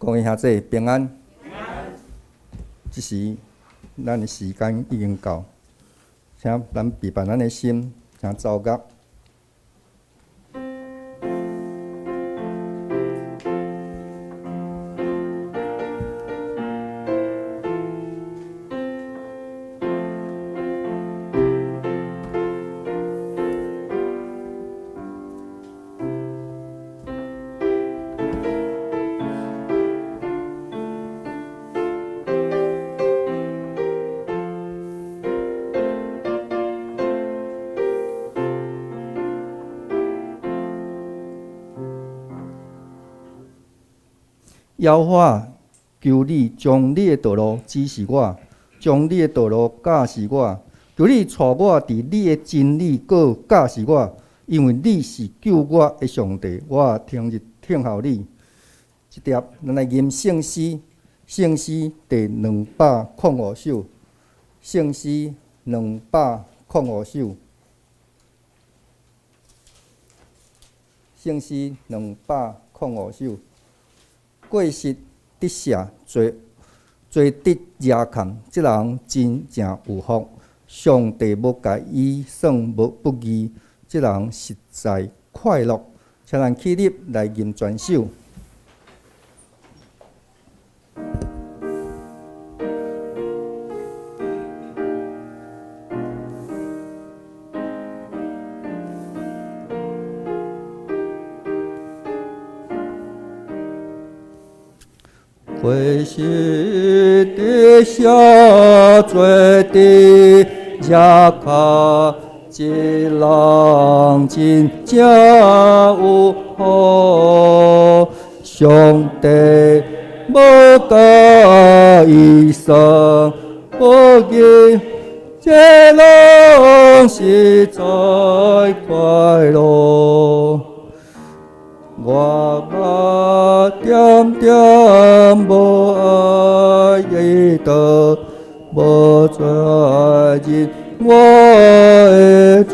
各位兄弟平安。這時，咱的時間已經到，請咱備辦咱的心，請奏樂。耶和華，求你將你的道路指示我，將你的道路教示我。求你帶我佇你的真理閣教示我，因為你是救我的上帝，我終日聽候你。這帖咱來吟聖詩，聖詩第205首，聖詩205首，聖詩205首。過失得赦，罪罪得遮蓋，這人真正有福。上帝無共伊算無不義，這人實在快樂。請咱起立來吟全首。過失得赦，罪得遮蓋，這人真正有福。上帝無共伊算不義，這人實在快樂。我嘛恬恬無愛道，無再認我的罪，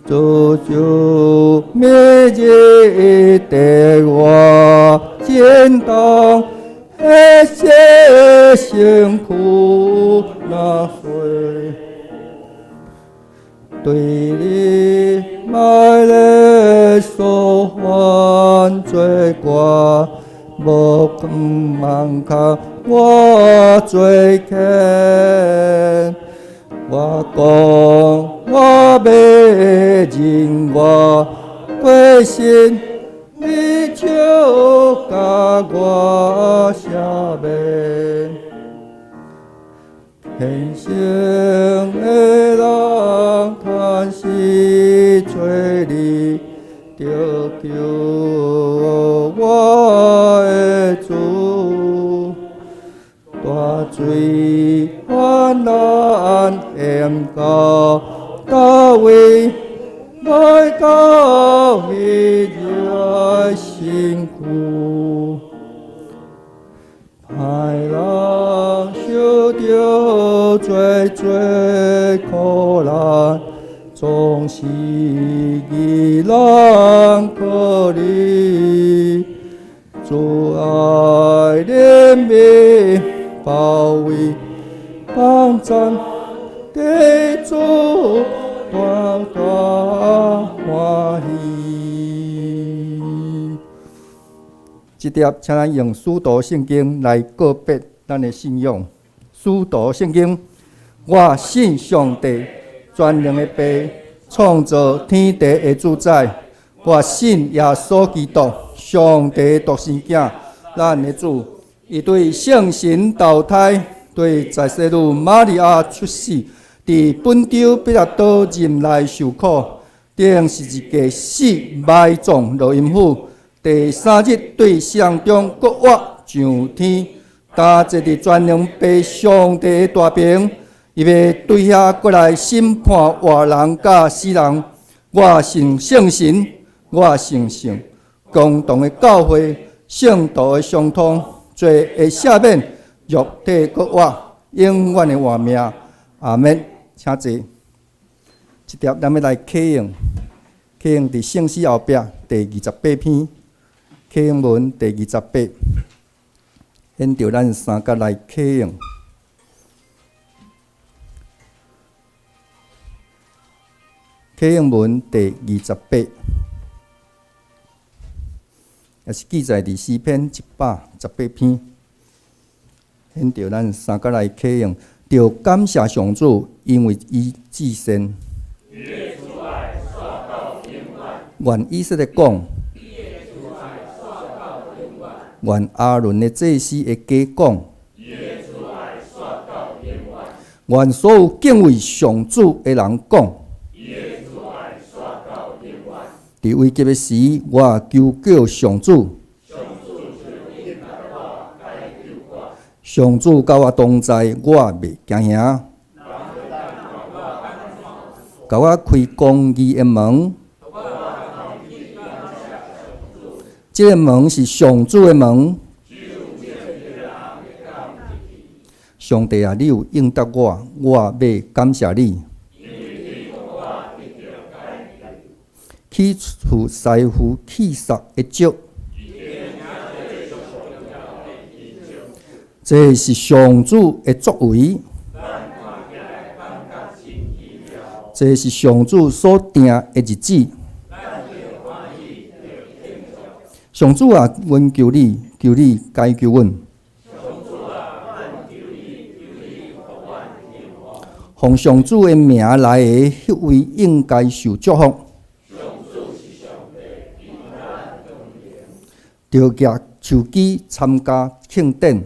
主就每日帶我肩當，彼些辛苦那歲。對你莫來所犯罪過，無毋通我罪欠。我講我欲認我過失，你就共我赦免。虔誠的人趁時揣你，著求我的主。大水泛濫淹到佗位，來到彼個身軀。歹人受著濟濟苦難，總是義人可憐。主愛憐憫，保衛幫贊，得主大大歡喜。這帖，請咱用使徒聖經來告別咱的信仰。使徒聖經，我信上帝，全能的父，創造天地的主宰。我信耶穌基督，上帝獨生囝，咱的主。伊對聖神投胎，對在聖女瑪利亞出世，佇本丟彼拉多忍耐受苦，釘十字架死，埋葬落陰府。第三日對死人中復活上天，擔坐佇全能父上帝的大爿，伊欲對遐閣來審判活人佮死人。我信聖神，我相信共同的教會，聖徒的相通，罪的赦免，肉體復活，永遠的活命。阿們，請坐。這帖咱欲來啟用，啟用佇聖詩後壁第28篇。啟應文第二十八，現著咱三角來啟應。啟應文第二十八，也是記載佇詩篇118篇。現著咱三角來啟應，著感謝上主，因為伊至善。願以色列講。願亞倫的祭司的家講，願所有敬畏上主的人講。佇危急的時，我求告上主。上主佮我同在，我袂驚嚇。共我開公義的門。這个門是上主的門。上帝啊，你有應答我，我欲感謝你。去除師傅棄殺的石，這是上主的作為，這是上主所定的日子。上主啊，阮求你，求你解救阮。奉上主的名來的，彼位應該受祝福。著舉手機參加慶典。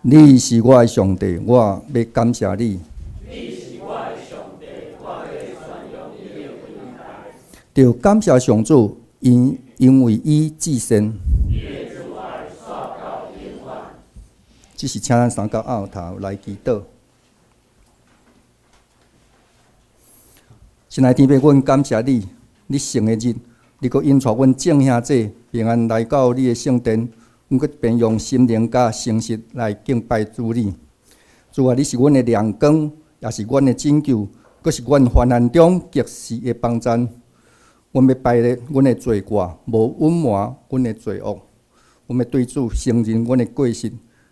你是我的上帝，我欲感謝你。著感謝上主，因為伊至善。這是請咱三角僫頭來祈禱。親愛的天父，阮感謝你，你聖的日，你閣引帶阮眾兄弟平安來到你的聖殿，阮閣便用心靈佮誠實來敬拜主你。主啊，你是阮的亮光，也是阮的拯救，閣是阮患難中及時的幫贊。阮欲排列阮的罪過，無隱瞞阮的罪惡。阮欲對主承認阮的過失，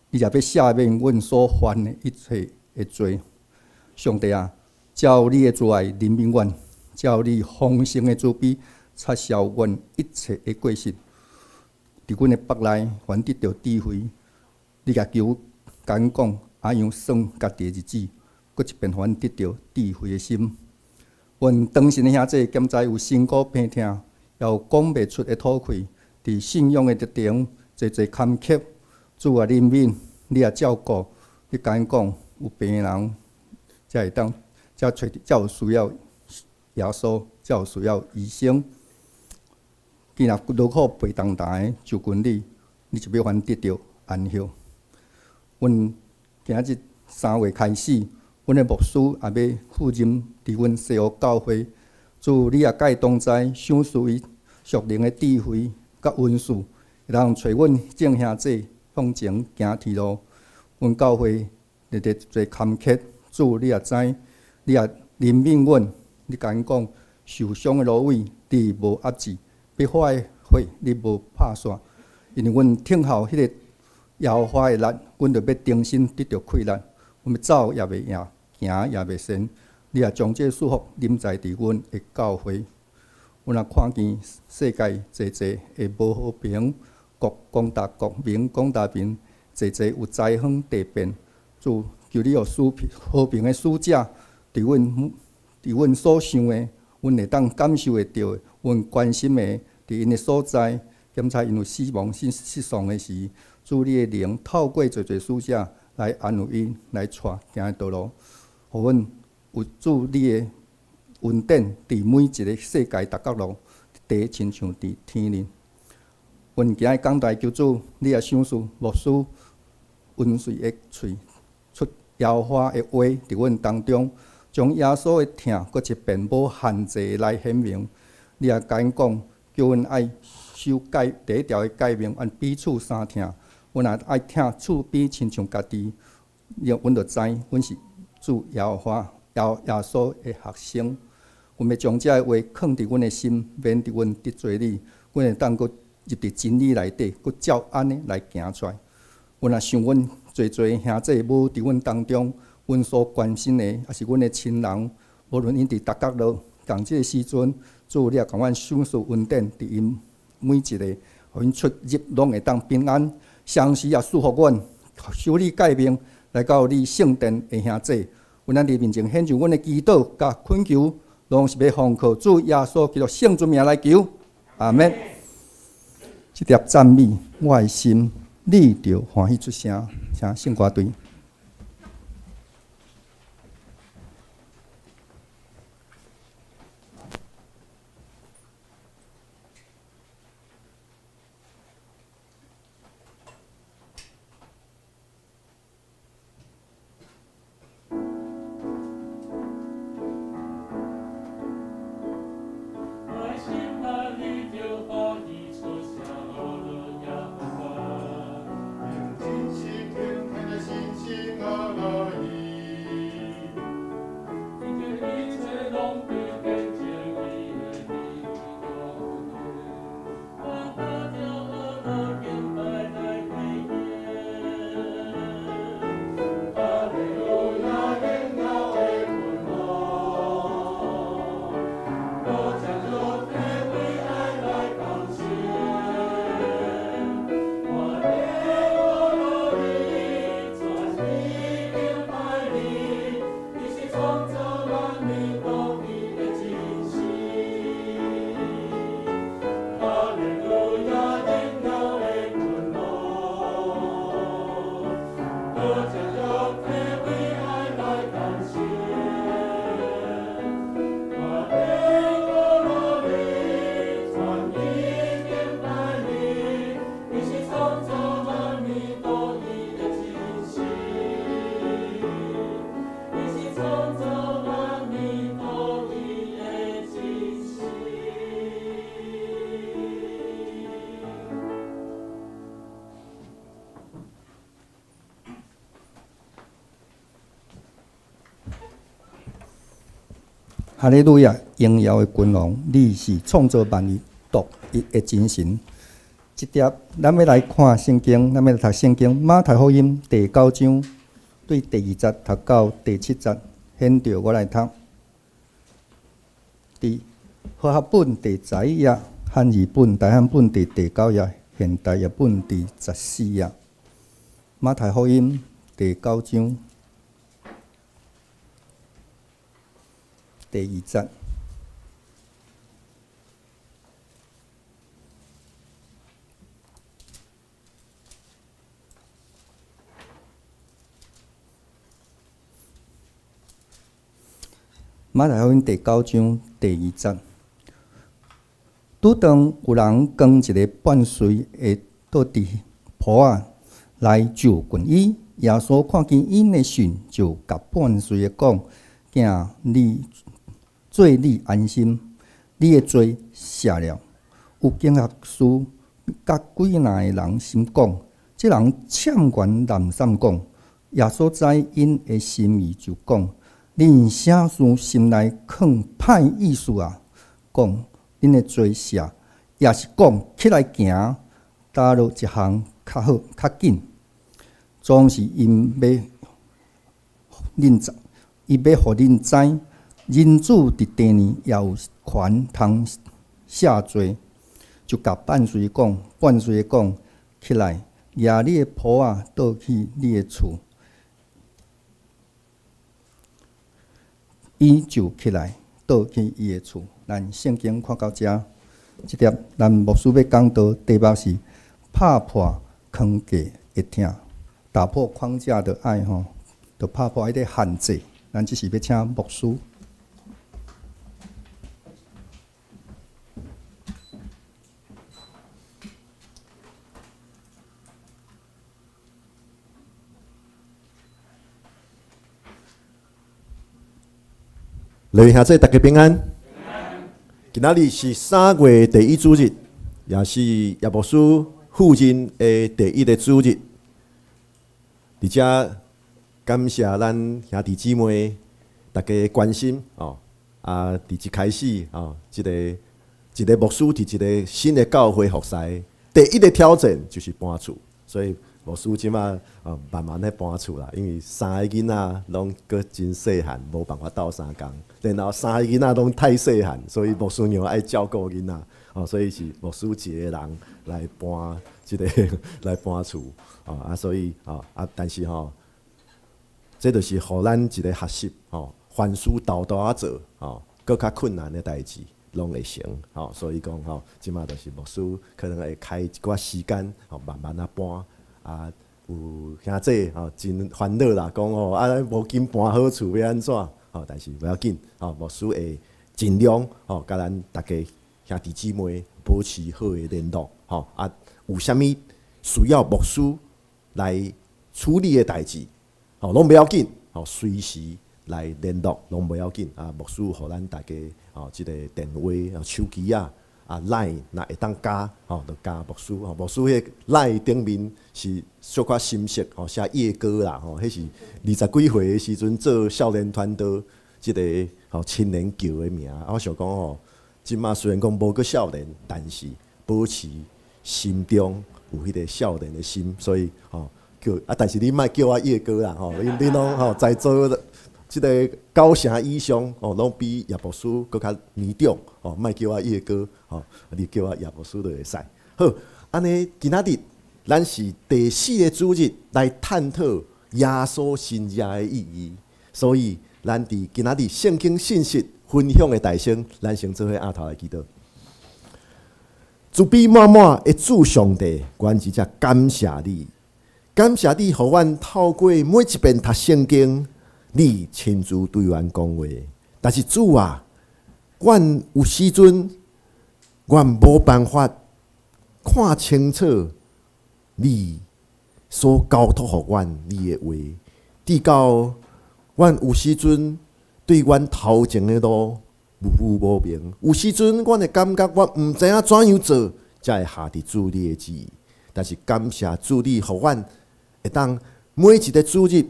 你也欲赦免阮所犯的一切的罪。上帝啊，照你的慈愛憐憫阮，照你豐盛的慈悲擦消阮一切的過失。佇阮的腹內，凡得著智慧，你共求，共阮講，按樣算家己的日子，閣一遍予阮得著智慧的心。阮當信的兄弟，敢知有身苦病痛，也有講袂出的吐氣，佇信仰的歷程，濟濟坎坷。主啊，憐憫，你也照顧，你共𪜶講，有病的人才會當，才揣，才有需要耶穌，才有需要醫生。既若勞苦背重擔的，就近你，你就欲予阮得著安息。阮今仔日3月開始，阮的牧師也欲赴任佇阮西湖教會，主你也佮伊同在，賞賜伊屬靈的智慧佮恩賜，會當揣阮眾兄弟向前行天路。阮教會日日濟坎坷，主你也知，你也憐憫阮，你共阮講，受傷的蘆葦你無壓制，欲發的火你無拍散，因為阮等候彼个耶和華的日，阮就欲重新得著氣力。阮欲走也袂掖，行也袂跣。你也將這個祝福臨在佇阮的教會。阮也看見世界濟濟的無和平，國攻打國，民攻打民，濟濟有災荒地變。主求你予和平的使者，佇阮所想的，阮會當感受會著的，阮關心的，佇𪜶的所在，檢查𪜶有死亡、失喪的時，主你的靈透過濟濟使者來安慰𪜶，來帶行的道路，予阮有主你的恩典，佇每一个世界逐角落，地親像佇天裡。阮今日講台求主，你也賞賜牧師溫綏的喙，出耶和華的話佇阮當中，將耶穌的疼閣一遍無限制來顯明。你也共𪜶講，叫阮愛守誡第一條的誡命，按彼此相疼。阮若愛疼厝邊親像家己，阮就知阮是主耶和華耶穌的學生。阮欲將這个話囥佇阮的心，免得阮得罪你。阮會當閣入佇真理內底，閣照按呢來行出來。阮也想阮濟濟兄弟無佇阮當中，阮所關心的，抑是阮的親人，無論𪜶佇佗角落，仝這个時陣，主你也共阮賞賜恩典，佇𪜶每一个，予𪜶出入攏會當平安。同時也賜福阮守你誡命，來到你聖殿的兄弟，阮咱佇面前獻上阮的祈禱佮懇求，攏是欲奉靠主耶穌基督聖尊名來求，阿們。這疊讚美，我的心，你著歡喜出聲，請聖歌隊。哈利路亞！榮耀的君王，你是創造萬物獨一的真神。這疊咱欲來看聖經，咱欲來讀聖經馬太福音第九章，對第二節讀到第七節，現著我來讀。佇和合本第十一頁，漢字本、大漢本佇第九頁，現代譯本佇14頁。馬太福音第九章。第二節，馬太福音第九章第二節，拄當有人扛一个半歲的倒佇鋪仔來就近伊，耶穌看見𪜶的信，就共半歲的講：囝，你做你安心，你的罪赦了。有經學士佮幾若个人心講：這人讒言濫散講。耶穌知𪜶的心意，就講：恁啥事心內囥歹意思啊？講恁的罪赦，抑是講起來行，佗落一項較好較緊？總是因欲恁知，伊欲予恁知，人子佇地呢也有權通赦罪，就共半歲講，半歲講起來，舉你的鋪仔，倒去你的厝。伊就起來，倒去伊的厝。咱聖經看到遮，這疊咱牧師欲講道題目是拍破框架的疼，打破框架的愛吼，就拍破彼个限制。咱這是欲請牧師。各位兄弟，大家平安。今仔日是3月第一主日，也是葉牧師赴任的第一个主日。佇遮感謝咱兄弟姊妹大家的關心哦。啊，佇一開始吼，這个一个牧師佇一個新的教會服侍，第一個挑戰就是搬厝，所以牧師這馬啊慢慢咧搬厝啦，因為三个囡仔攏閣真細漢，無辦法鬥相共，然後三個囡仔攏太細漢，所以牧師娘愛照顧囡仔，哦，所以是牧師一個人來搬這个來搬厝，哦啊，所以哦啊，但是吼，這就是予咱一個學習，吼，凡事沓沓仔做，吼，閣較困難的代誌攏會成，吼，所以講吼，這馬就是牧師可能會開一寡時間，吼，慢慢仔搬，啊，有兄弟吼真煩惱啦，講吼啊無緊搬好厝欲按怎，吼，但是無要緊，吼，牧師會盡量吼，佮咱逐家兄弟姊妹保持好的聯絡，吼，啊，有啥物需要牧師來處理的代誌，吼，攏無要緊，吼，隨時來聯絡，攏無要緊啊！牧師予咱大家吼，這个電話、手機啊、啊 LINE 若會當加吼，就加牧師吼。牧師彼个 LINE 頂面是小可深色吼，寫葉哥啦吼，彼是二十幾歲的時陣做少年傳道，這个吼青年叫的名。啊，我想講吼，這馬雖然講無閣少年，但是保持心中有彼个少年的心，所以吼叫啊，但是你莫叫我葉哥啦吼，恁恁攏吼在座。這个九成以上哦，攏比葉牧師閣較年長哦，莫叫我葉哥吼，你叫我葉牧師就會使。好，按呢今仔日咱是第四个主日來探討耶穌神蹟的意義，所以咱佇今仔日聖經信息分享的台先，咱先做伙阿頭來祈禱。慈悲滿滿的主上帝，阮真正感謝你，感謝你，予阮透過每一遍讀聖經，你親自對阮講話。但是主啊，阮有時陣，阮無辦法看清楚你所交託予阮你的話，直到阮有時陣對阮頭前的路模糊無明，有時陣阮會感覺阮毋知影怎樣做，才會下佇主你的旨意。但是感謝主你，予阮會當每一个主日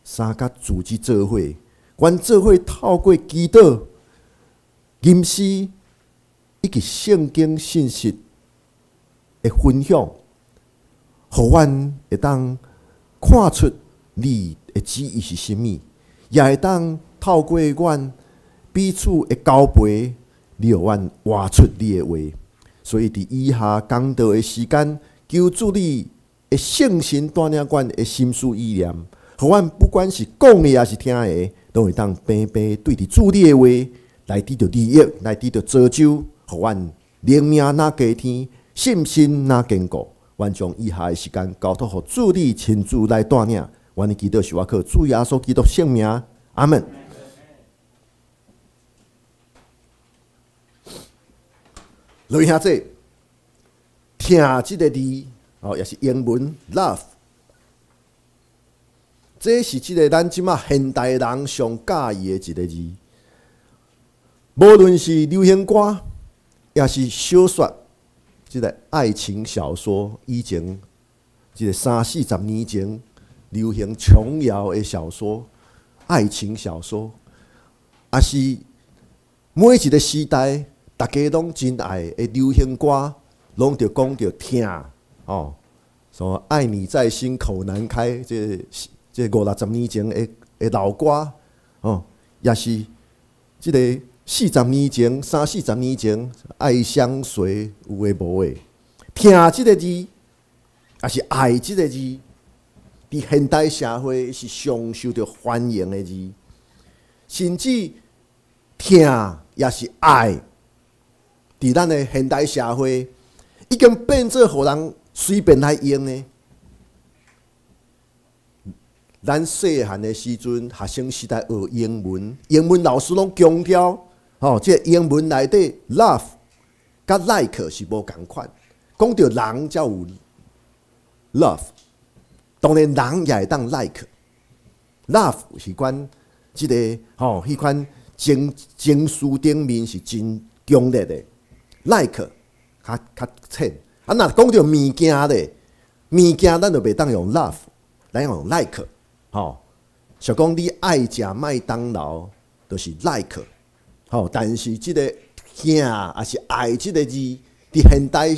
三佮組織做伙，阮做伙透過祈禱、吟詩以及聖經信息的分享，予阮會當看出你的旨意是啥物，也會當透過阮彼此的交陪，你予阮活出你的話。所以佇以下講道的時間，求主你的聖神帶領阮的心思意念，予阮不管是講的抑是聽的，攏會當平平對著主你的話來得著利益，來得著造就，予阮靈命若加添，信心若堅固。阮將以下的時間交託予主你親自來帶領。阮的祈禱是倚靠主耶穌基督聖名，阿門。各位兄弟，疼這个字哦，也是英文 love，這是這个咱這馬現代人上佮意的一个字。無論是流行歌，抑是小說，這个愛情小說，以前這个三四十年前流行瓊瑤的小說，愛情小說，抑是每一个時代，逐家攏真愛的流行歌，攏著講著疼哦，什麼愛你在心口難開，這這五六十年前的的老歌哦，抑是這个四十年前、三四十年前愛相隨有的無的，疼這个字，抑是愛這个字，佇現代社會是上受著歡迎的字，甚至疼抑是愛。佇咱的現代社會，已經變做予人隨便來用的。咱細漢的時陣，學生時代學英文，英文老師攏強調，吼，這個英文內底 love 佮 like 是無仝款。講著人才有 love，當然人也會當 like。love 是款這個吼，彼款情情緒頂面是真強烈的。like 較較淺，啊，若講著物件咧，物件咱就袂當用 love，咱用 like，吼，像講你愛食麥當勞，就是 like，吼，但是這个疼抑是愛這个字，佇現代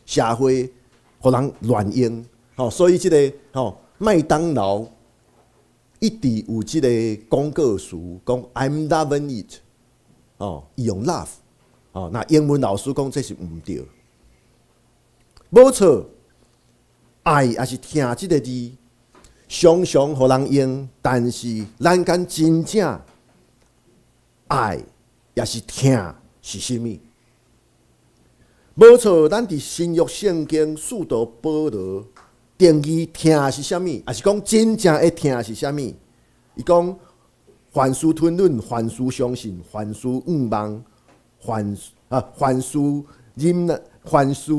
社會，予人亂用，吼，所以這个吼麥當勞一直有這個廣告詞，講 I'm loving it，哦，伊用 love，哦，那英文老師講這是毋對，無錯，愛抑是疼這個字，常常予人用，但是咱敢真正愛抑是疼是啥物？無錯，咱佇新約聖經使徒保羅定義疼是啥物，抑是講真正的疼是啥物？伊講凡事吞忍，凡事相信，凡事仰望，凡事忍耐，凡事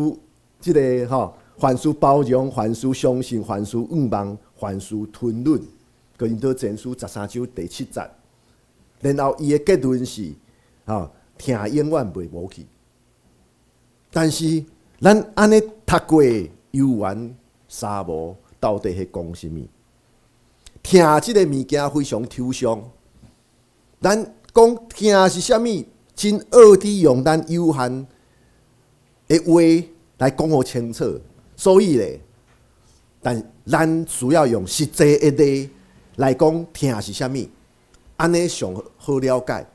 這个吼，凡事包容，凡事相信，凡事仰望，凡事吞忍。哥林多前書13章第7節，然後伊的結論是：吼，疼永遠袂無去。但是咱按呢讀過猶原三無，到底彼講啥物？疼這个物件非常抽象。咱講疼是啥物？真惡佇用咱有限的話來講予清楚。所以咧，但咱需要用實際的例來講疼是啥物，按呢上好了解。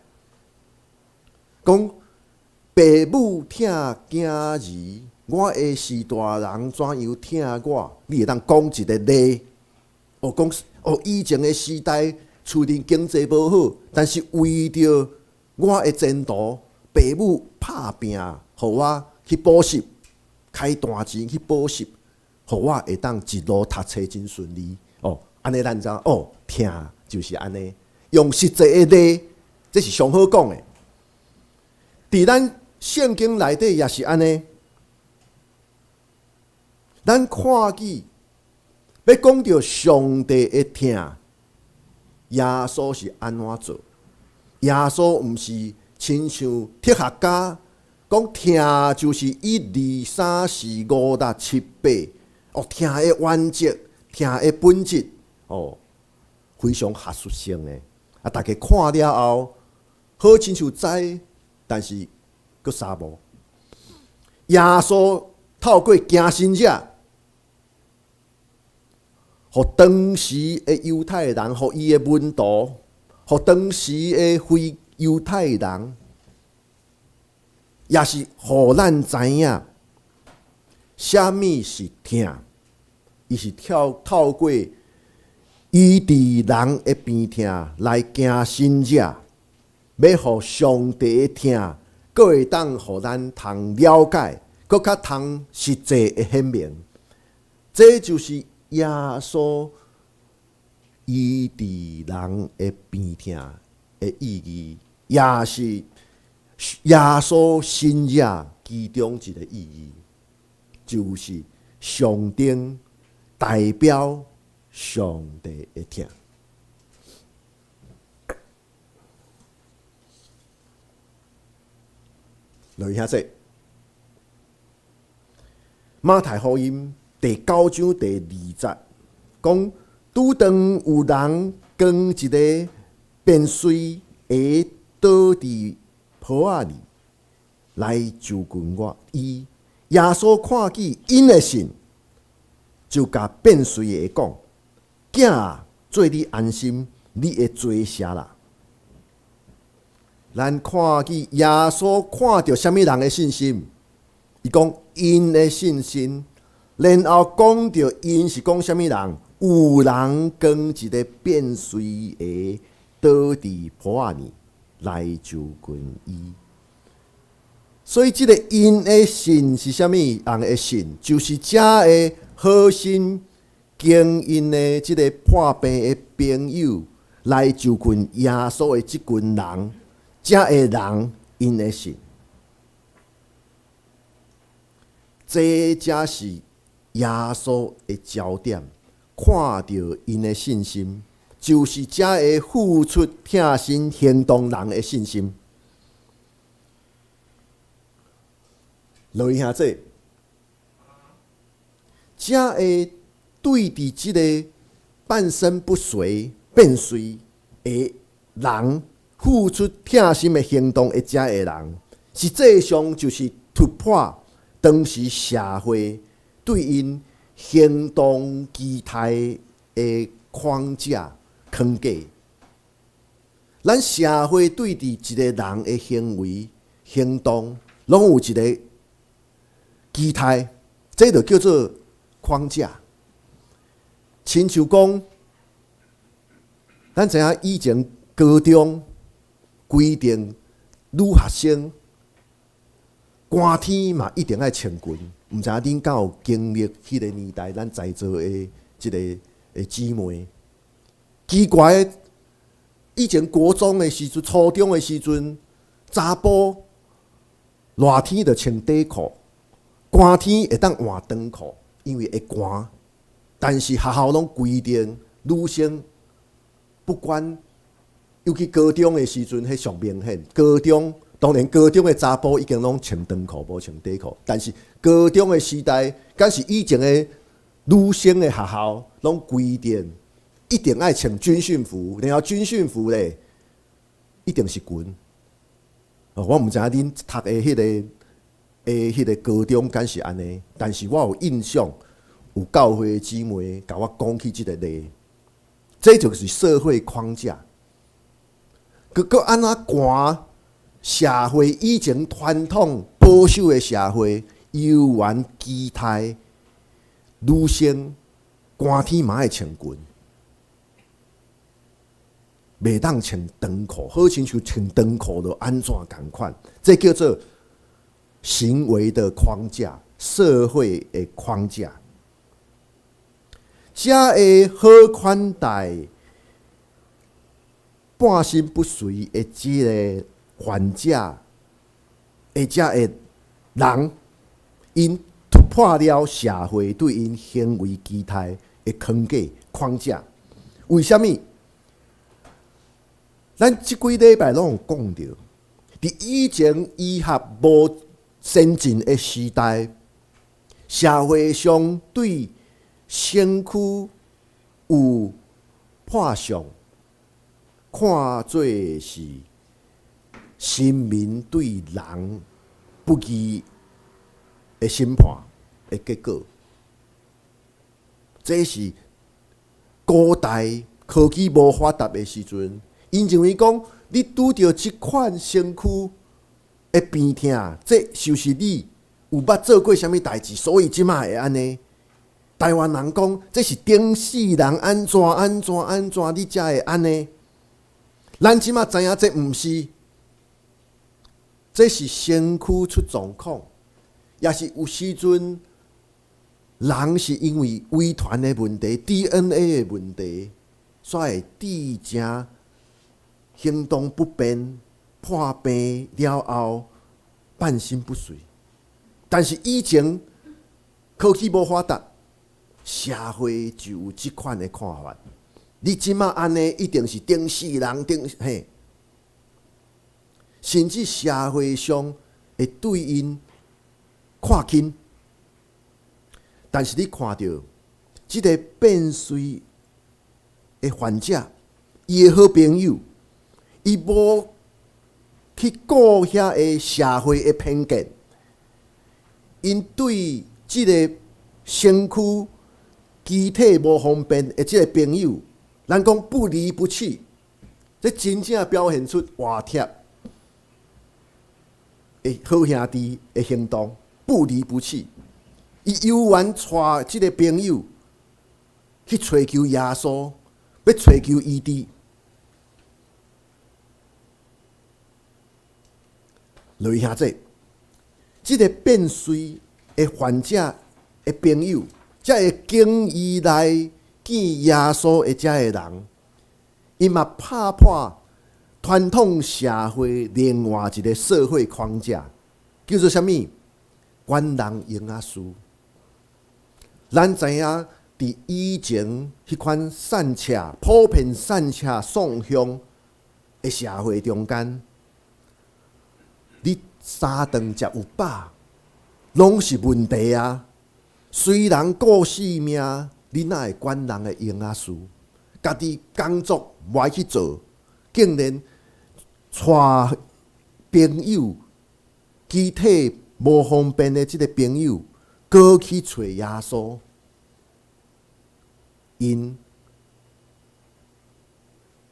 講爸母疼囝兒，我的序大人怎樣疼我？你會當講一个例？哦，講哦，以前的時代，雖然經濟無好，但是為著我的前途，爸母拍拚，予我去補習，開大錢去補習，予我會當一路讀冊真順利。哦，按呢咱知哦，疼就是按呢，用實際的例，這是上好講的。佇咱聖經內底也是按呢，咱看見欲講著上帝的疼，耶穌是按怎做？耶穌毋是親像哲學家講疼就是一二三四五六七八，哦，疼的原則、疼的本質，哦，非常學術性的。啊，大家看了後，好親像知，但是閣三無。耶穌透過行神跡，予當時的猶太人，予伊的門徒，予當時的非猶太人，也是予咱知影，啥物是疼。伊是透過醫治人的病痛來行神跡，欲予上帝的疼，閣會當予咱通了解，閣較通實際的顯明。這就是耶穌醫治人的病痛的意義，也是耶穌神跡其中一个意義，就是象徵代表上帝的疼。落去遐說，馬太福音第9章第2節講，拄當有人扛一个變媠鞋倒佇抱仔裡來就近我，伊耶穌看見𪜶的信，就共變媠的講：囝啊，做你安心，你的罪赦啦。咱看見耶穌看著啥物人的信心？伊講𪜶的信心，然後講著𪜶是講啥物人？有人扛一个變媠鞋倒佇抱仔裡來就近伊。所以，這个𪜶的信是啥物人的信？就是遮个好心經𪜶的這个破病的朋友來就近耶穌的這群人，遮个人𪜶的信，這才是耶穌的焦點。看著𪜶的信心，就是遮个付出疼心行動人的信心。落去遐這，遮个對佇這个半身不遂、變媠的人，付出疼心的行動的遮个人，實際上就是突破當時社會對𪜶行動期待的框架框架。咱社會對佇一個人的行為行動，攏有一個期待，這就叫做框架。親像講，咱知影以前高中規定女學生寒天嘛一定愛穿裙，毋知影恁敢有經歷彼個年代，咱在座的這个的姊妹。奇怪，以前國中的時陣、初中的時陣，查埔熱天就穿短褲，寒天會當換長褲，因為會寒。但是學校攏規定女生不管，尤其高中的時陣，彼上明顯。高中當然高中的查埔已經攏穿長褲，無穿短褲。但是高中的時代，敢是以前的女生的學校攏規定一定愛穿軍訓服，然後軍訓服咧一定是裙。哦，我毋知影恁讀的彼個高中敢是按呢，但是我有印象，有教會的姊妹共我講起這個例，這就是社會框架。閣閣按怎寒？社會以前傳統保守的社會，猶原期待女生寒天嘛愛穿裙，袂當穿長褲，好親像穿長褲就按怎仝款，這叫做行為的框架，社會的框架。才會好款待半身不遂的這个患者，的遮个人，𪜶突破了社會對𪜶行為期待的框架框架。為啥物？咱這幾禮拜攏有講著，佇以前醫學無先進的時代，社會上對身軀有破相，看做是神明對人不義的審判的結果。這是古代科技無發達的時陣，𪜶認為講，你拄著這款身軀的病痛，這就是你有捌做過啥物代誌，所以這馬會按呢。台灣人講，這是頂世人按怎按怎按怎，你才會按呢。咱這馬知影這毋是，這是身軀出狀況，也是有時陣人是因為遺傳的問題、DNA 的問題，所以會致成行動不便、破病了後半身不遂。但是以前科技無發達，社會就有這款的看法。你這馬按呢，一定是頂世人頂嘿，甚至社會上會對𪜶看輕。但是你看著這个變遂的患者，伊的好朋友，伊無去顧遐个社會的偏見，𪜶對這个身軀肢體無方便的這个朋友，咱講不離不棄，這真正表現出活貼的好兄弟的行動，不離不棄。伊猶原帶這个朋友去揣求耶穌，欲揣求醫治。雷兄弟，這个變遂的患者的朋友，才會經伊來見耶穌的遮个人，伊嘛拍破傳統社會另外一个社會框架，叫做啥物？管人嬰仔事。咱知影，佇以前彼款散赤、普遍散赤送鄉的社會中間，你三頓食有飽，攏是問題啊！隨人顧性命，你哪會管人的嬰仔事？家己工作無愛去做，竟然帶朋友，肢體無方便的這个朋友，閣去揣耶穌，𪜶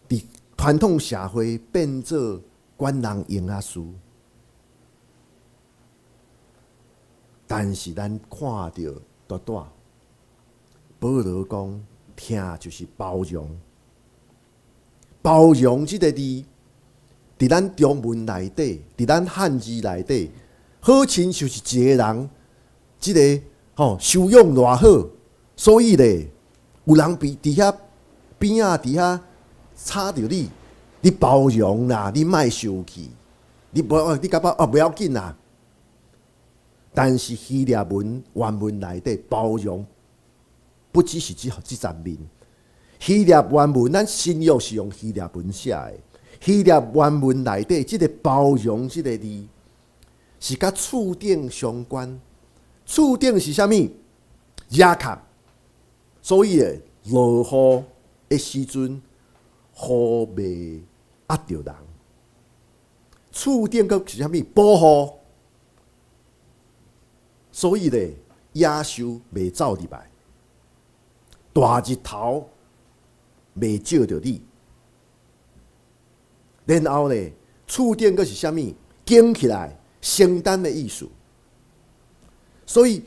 佇傳統社會變做管人用仔事，但是咱看著拄拄，保羅講疼就是包容，包容這个字，佇咱中文內底，佇咱漢字內底，好親像是一個人，這个吼修養偌好，所以咧，有人佇遐邊仔佇遐吵著你，你包容啦，你莫生氣，你無你感覺哦無要緊啦。但是希臘文原文內底包容，不只是這層面。希臘原文咱新約是用希臘文寫的，希臘原文內底這个包容這个字，是佮厝頂相關。厝頂是啥物？雅卡。所以咧，落雨的時陣，雨袂壓著人。厝頂閣是啥物？保護。所以咧，野獸袂走入來，大日頭袂照著你。然後咧，厝頂閣是啥物？扛起來，承擔的意思。所以，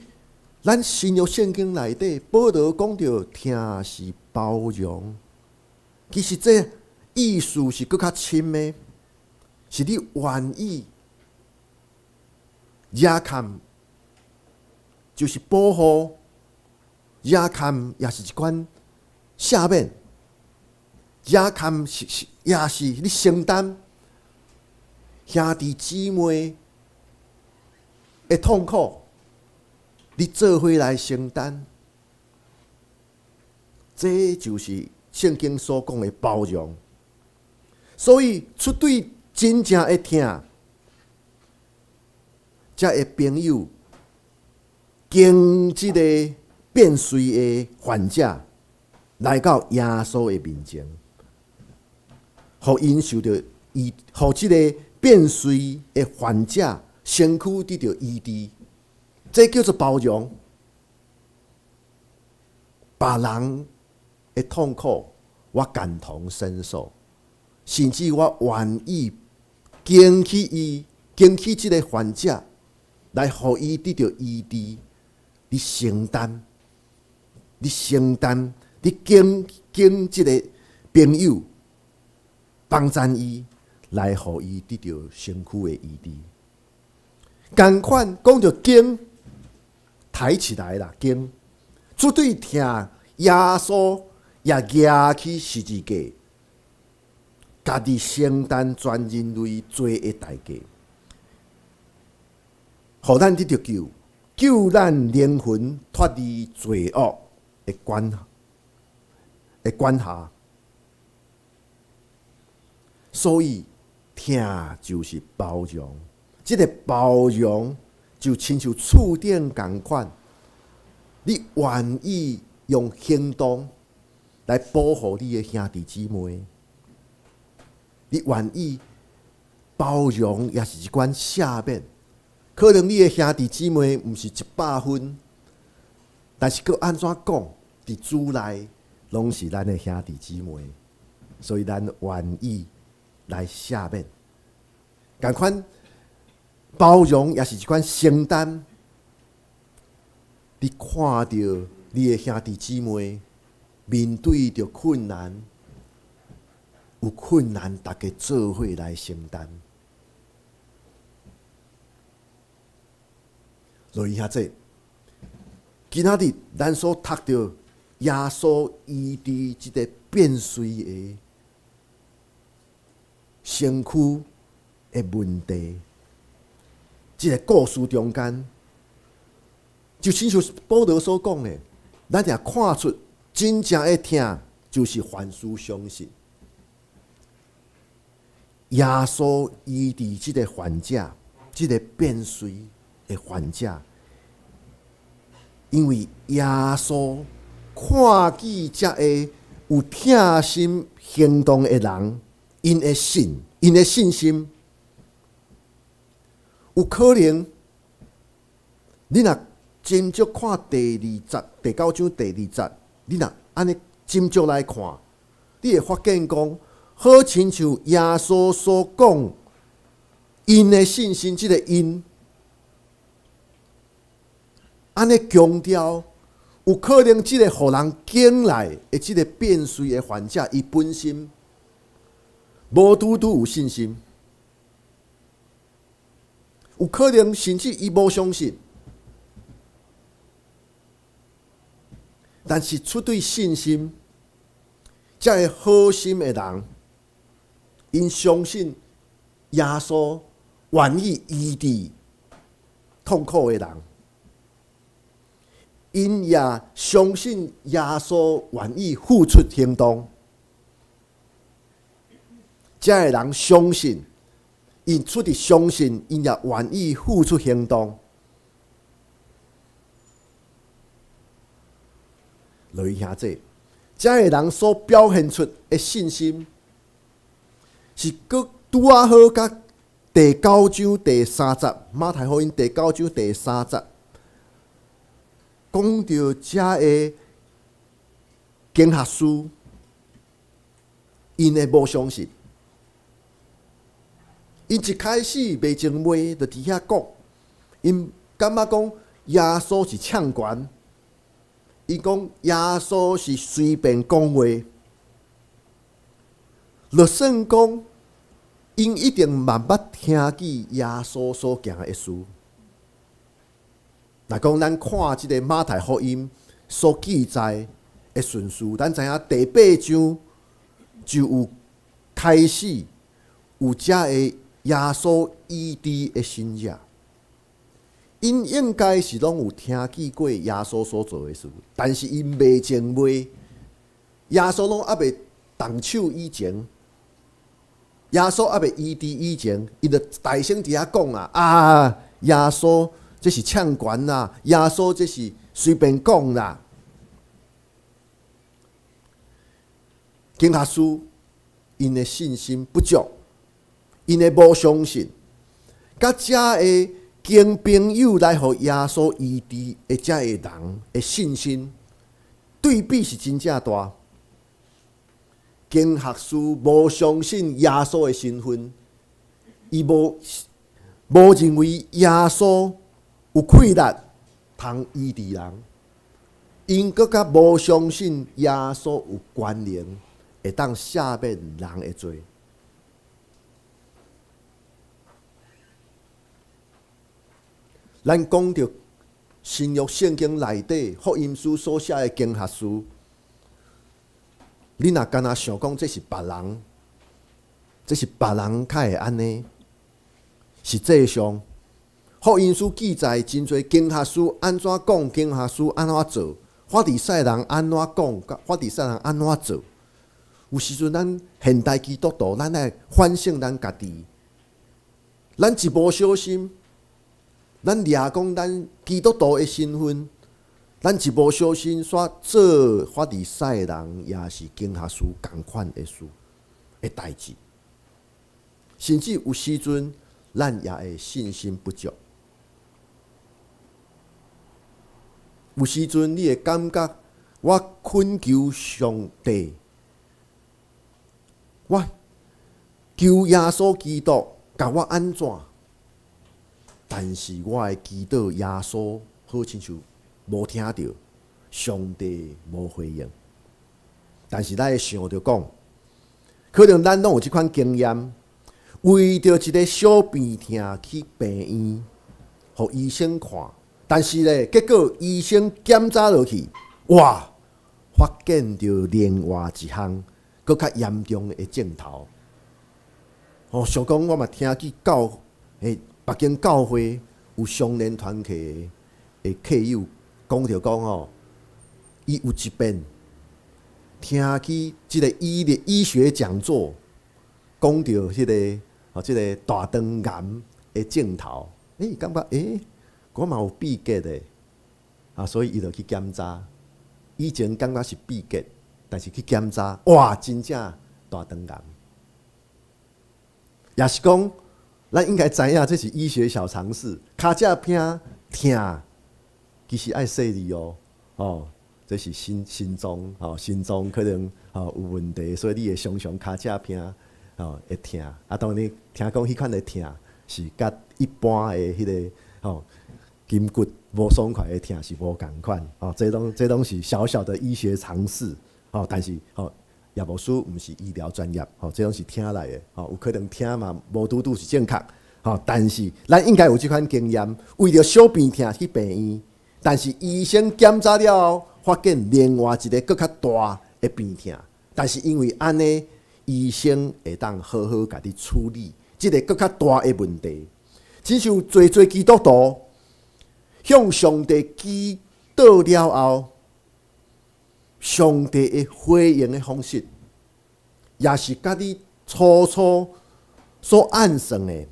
咱新約聖經內底，保羅講著疼是包容，其實這意思是閣較深的，是你願意雅坎，就是保護雅坎，也是一款赦免。雅坎是也是你承擔兄弟姊妹的痛苦，你做伙來承擔，這就是聖經所講的包容。所以出對真正的疼，才會朋友經這個變遂的患者來到耶穌的面前，予𪜶受著醫，予這个變遂的患者身軀得著醫治，這叫做包容。別人的痛苦，我感同身受，甚至我願意扛起伊，扛起這个患者，來予伊得著醫治。你承擔，你承擔，你扛扛這个朋友，幫贊伊，來予伊得著身軀的醫治。仝款講著肩抬起來啦，肩絕對疼耶穌也舉起十字架，家己承擔全人類罪的代價，予咱得著救，救咱靈魂脫離罪惡的管轄。所以疼就是包容，這个包容就親像厝頂仝款，你願意用行動來保護你的兄弟姊妹，你願意包容，也是一款赦免。可能你的兄弟姊妹毋是100分，但是閣按怎講，佇主內攏是咱的兄弟姊妹，所以咱願意來赦免。仝款包容也是一款承擔。你看著你的兄弟姊妹面對著困難，有困難，大家做伙來承擔。落去遐濟，今仔日咱所讀著耶穌醫治這个變遂的身軀的問題，這个故事中間，就親像保羅所講的，咱也看出真正的疼，就是凡事相信。耶穌醫治這个患者，這个變遂的患者，因為耶穌看見這个有疼心行動的人， 𪜶的信，𪜶的信心，有可能，你若斟酌看第二節，第九章第二節，你若按呢斟酌來看，你會發現講，好親像耶穌所講，𪜶的信心，這個𪜶，按呢強調，有可能這個予人揀來的這個變綏的患者，伊本身無拄拄有信心，有可能甚至伊無相信，但是出對信心，這个好心的人，𪜶相信耶穌願意醫治痛苦的人，𪜶也相信耶穌願意付出行動。這个人相信，𪜶出佇相信，𪜶也願意付出行動。來兄弟，這个人所表現出的信心，是閣拄仔好佮第九章第三節，馬太福音第九章第三節，講著這个經學師，𪜶的無相信。𪜶一開始未前未就佇遐講，𪜶感覺講耶穌是嗆懸，伊講耶穌是隨便講話，就算講𪜶一定嘛捌聽見耶穌所行的事。若講咱看這個馬太福音所記載的順序，咱知影第八章就有開始有這个耶穌醫治的神跡，𪜶應該是攏有聽見過耶穌所做的事，但是𪜶未前未，耶穌攏猶未動手以前，耶穌猶未醫治以前，𪜶就大聲佇遐講啊！啊，耶穌這是嗆懸啦，耶穌這是隨便講啦。經學師𪜶的信心不足。𪜶的無相信，佮這个經朋友來予耶穌醫治的這个人的信心對比是真正大。經學師無相信耶穌的身份，伊無無認為耶穌有氣力通醫治人，𪜶閣較無相信耶穌有權能會當赦免人的罪。咱講著新約聖經內底福音書所寫的經學師，你若干焦想講這是別人，這是別人較會按呢？實際上，福音書記載真濟經學師按怎講，經學師按怎做，法利賽人按怎講，法利賽人按怎做。有時陣咱現代基督徒，咱愛反省咱家己，咱一無小心。咱掠講咱基督徒的身份，咱一無小心，煞做法利賽人，也是經學師仝款的事的代誌。甚至有時陣，咱也會信心不足。有時陣，你會感覺我懇求上帝，我求耶穌基督共我按怎？但是我的祈禱，耶穌好親像無聽著，上帝無回應。但是咱會想著講，可能咱攏有這款經驗，為著一个小病痛去病院，予醫生看，但是咧，結果醫生檢查落去，哇，發現著另外一項閣較嚴重的症頭。哦，想講我嘛聽見教欸。北京教會有相連團契的客友講著講吼，伊有一遍聽去這个醫的醫學講座，講著彼个吼，這个大腸癌的症頭，欸，感覺欸，我嘛有秘結的，啊，所以伊就去檢查，以前感覺是秘結，但是去檢查，哇，真正大腸癌。也是講，咱應該知影這是醫學小常識。跤脊骿疼，其實愛細膩哦，哦，這是心臟吼，心臟可能吼有問題，所以你會常常跤脊骿吼會疼。啊，當然聽講彼款的疼是佮一般的彼個吼筋骨無爽快的疼是無仝款。哦，這攏是小小的醫學常識。吼，但是吼，葉牧師毋是醫療專業，吼，這攏是聽來的，吼，有可能聽嘛無拄拄是正確，吼，但是咱應該有這款經驗，為著小病疼去病院，但是醫生檢查了後，發現另外一個閣較大的病疼，但是因為按呢，醫生會當好好共你處理這個閣較大的問題。親像濟濟基督徒向上帝祈禱了後，上帝的回應的方式，也是佮你初初所按算的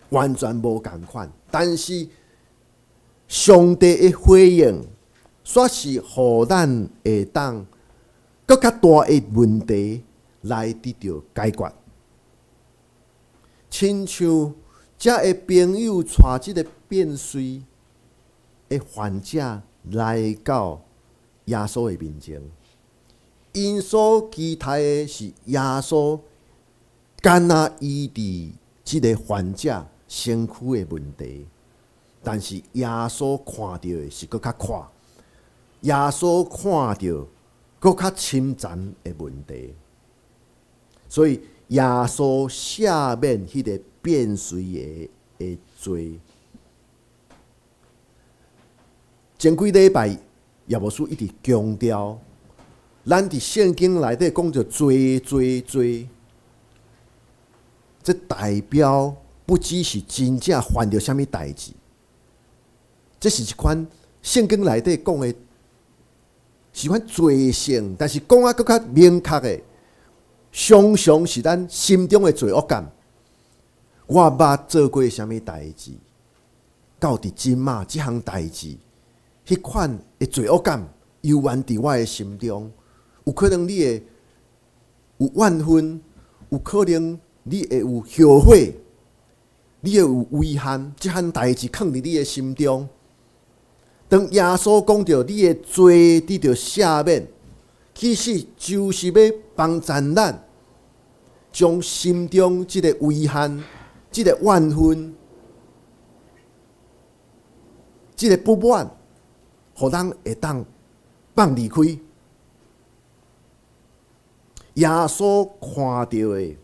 完全無仝款。但是上帝的回應，煞是予咱會當閣較大的問題來得著解決。親像遮的朋友帶這个變隨的患者來到耶穌的面前，𪜶所期待的是耶穌敢若醫治這个患者身軀的問題，但是耶穌看著的是閣較闊，耶穌看著閣較深層的問題，所以耶穌赦免彼个變隨的罪。前幾禮拜葉牧師一直強調，咱佇聖經內底講著罪罪罪，這代表不只是真正犯著啥物代誌，這是一款聖經內底講的，是款罪性，但是講啊閣較明確的，常常是咱心中的罪惡感。我捌做過啥物代誌，到佇這馬這項代誌，彼款的罪惡感猶原佇我的心中。有可能你會有怨恨，有可能你會有後悔，你會有遺憾，這項代誌囥佇你的心中。當耶穌講著你的罪得著赦免，其實就是欲幫助咱將心中這个遺憾、這个怨恨、這个不滿，予咱會當放離開。耶穌看著的，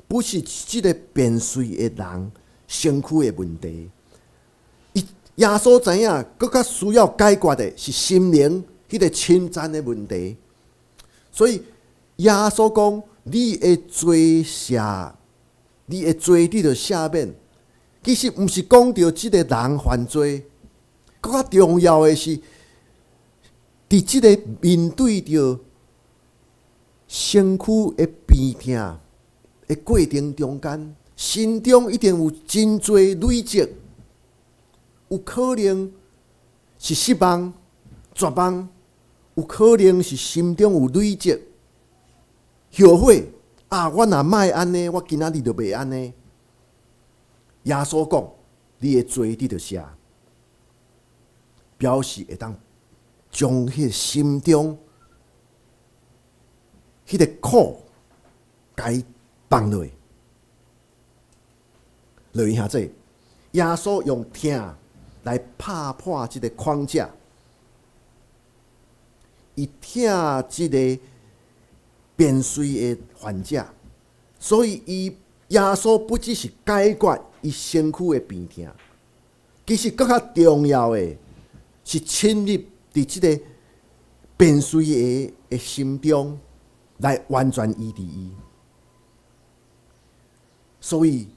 不是這个變隨的人身軀的問題。耶穌知影，閣較需要解決的是心靈彼个深層的問題。所以耶穌講：你的罪赦，你的罪得著赦免。其實毋是講著這个人犯罪，閣較重要的是，佇這个面對著身軀的病疼的過程中間，心中一定有真濟累積，有可能是失望、絕望，有可能是心中有累積後悔啊！我若莫按呢，我今仔日就袂按呢。耶穌講：你的罪得著赦，表示會當將彼个心中彼个苦，共伊放落。落去遐濟，耶穌用疼來拍破這个框架，伊疼這个變隨的患者，所以伊耶穌不只是解決伊身軀的病疼，其實閣較重要的是深入佇這个變隨的心中來完全醫治伊。所以，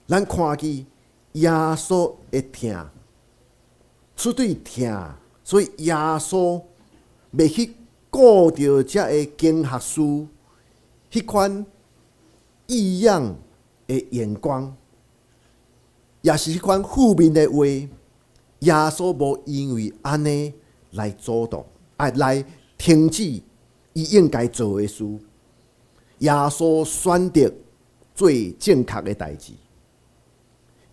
咱看見耶穌的疼，出對疼，所以耶穌袂去顧著遮个經學士彼款異樣的眼光，也是彼款負面的話，耶穌無因為按呢來阻擋，啊來停止伊應該做的事。耶穌選擇做正確的代誌。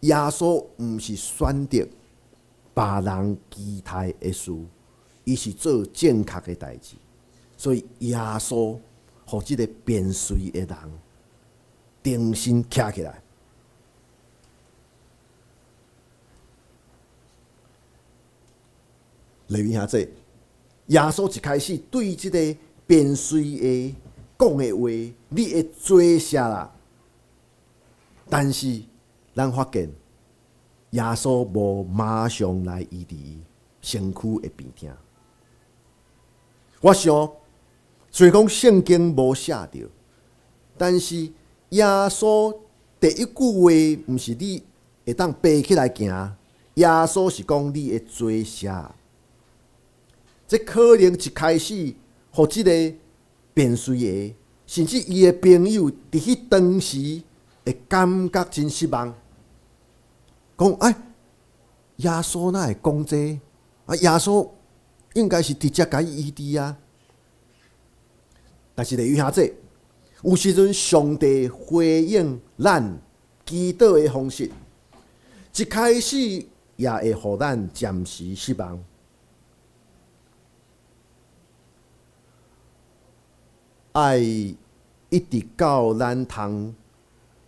耶穌毋是選擇別人期待的事，伊是做正確的代誌。所以耶穌予這个邊錐的人重新徛起來。利未兄弟，耶穌一開始對這个邊錐的講的話，你會做啥啦？但是咱發現耶穌無馬上來醫治伊身軀的病痛。我想，雖講聖經無寫著，但是耶穌第一句話毋是你會當爬起來行，耶穌是講你會做啥？這可能一開始，予這个邊錐的，甚至伊的朋友，佇彼當時會感覺真失望，講哎，耶穌哪會講這個？啊，耶穌應該是直接共伊醫治啊。但是例如兄弟，有時陣上帝回應咱祈禱的方式，一開始也會予咱暫時失望。愛一直到咱通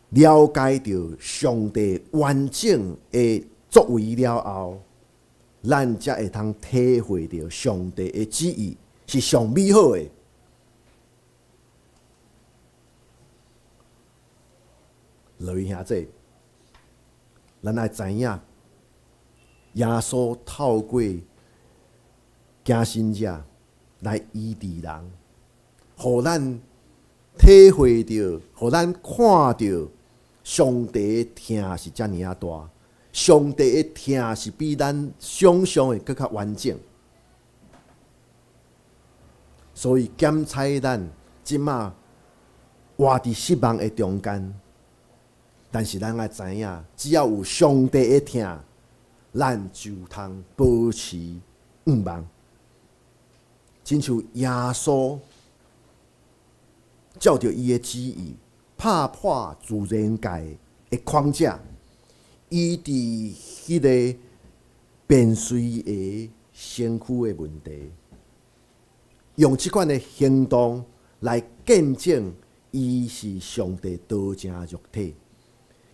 了解著上帝完整的作為了後，咱才會通體會著上帝的旨意是上美好的。各位兄弟，咱愛知影，耶穌透過行神跡來醫治人，予咱體會著，予咱看著上帝的疼是遮爾仔大，上帝的疼是比咱想像的閣較完整。所以檢採咱這馬活佇失望的中間，但是咱愛知影，只要有上帝的疼，咱就通保持盼望。親像耶穌照著伊的旨意，拍破自然界的框架，醫治彼个邊錐的身軀的問題，用這款的行動來見證伊是上帝道成肉體，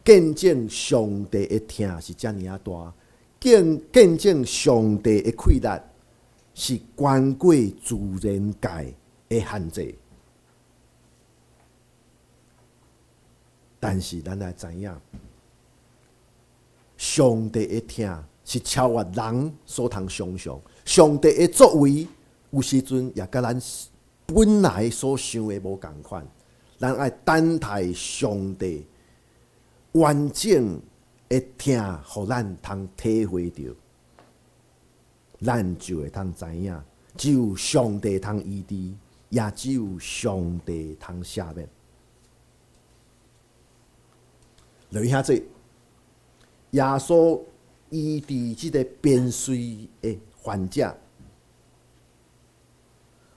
見證上帝的疼是遮爾仔大，見見證上帝的氣力是懸過自然界的限制。但是咱愛知影，上帝的疼是超越人所通想像，上帝的作為有時陣也佮咱本來所想的無仝款。咱愛等待上帝完整的疼，予咱通體會著，咱就會通知影，只有上帝通醫治，也只有上帝通赦免。落去遐濟，耶穌醫治這个邊錐的患者，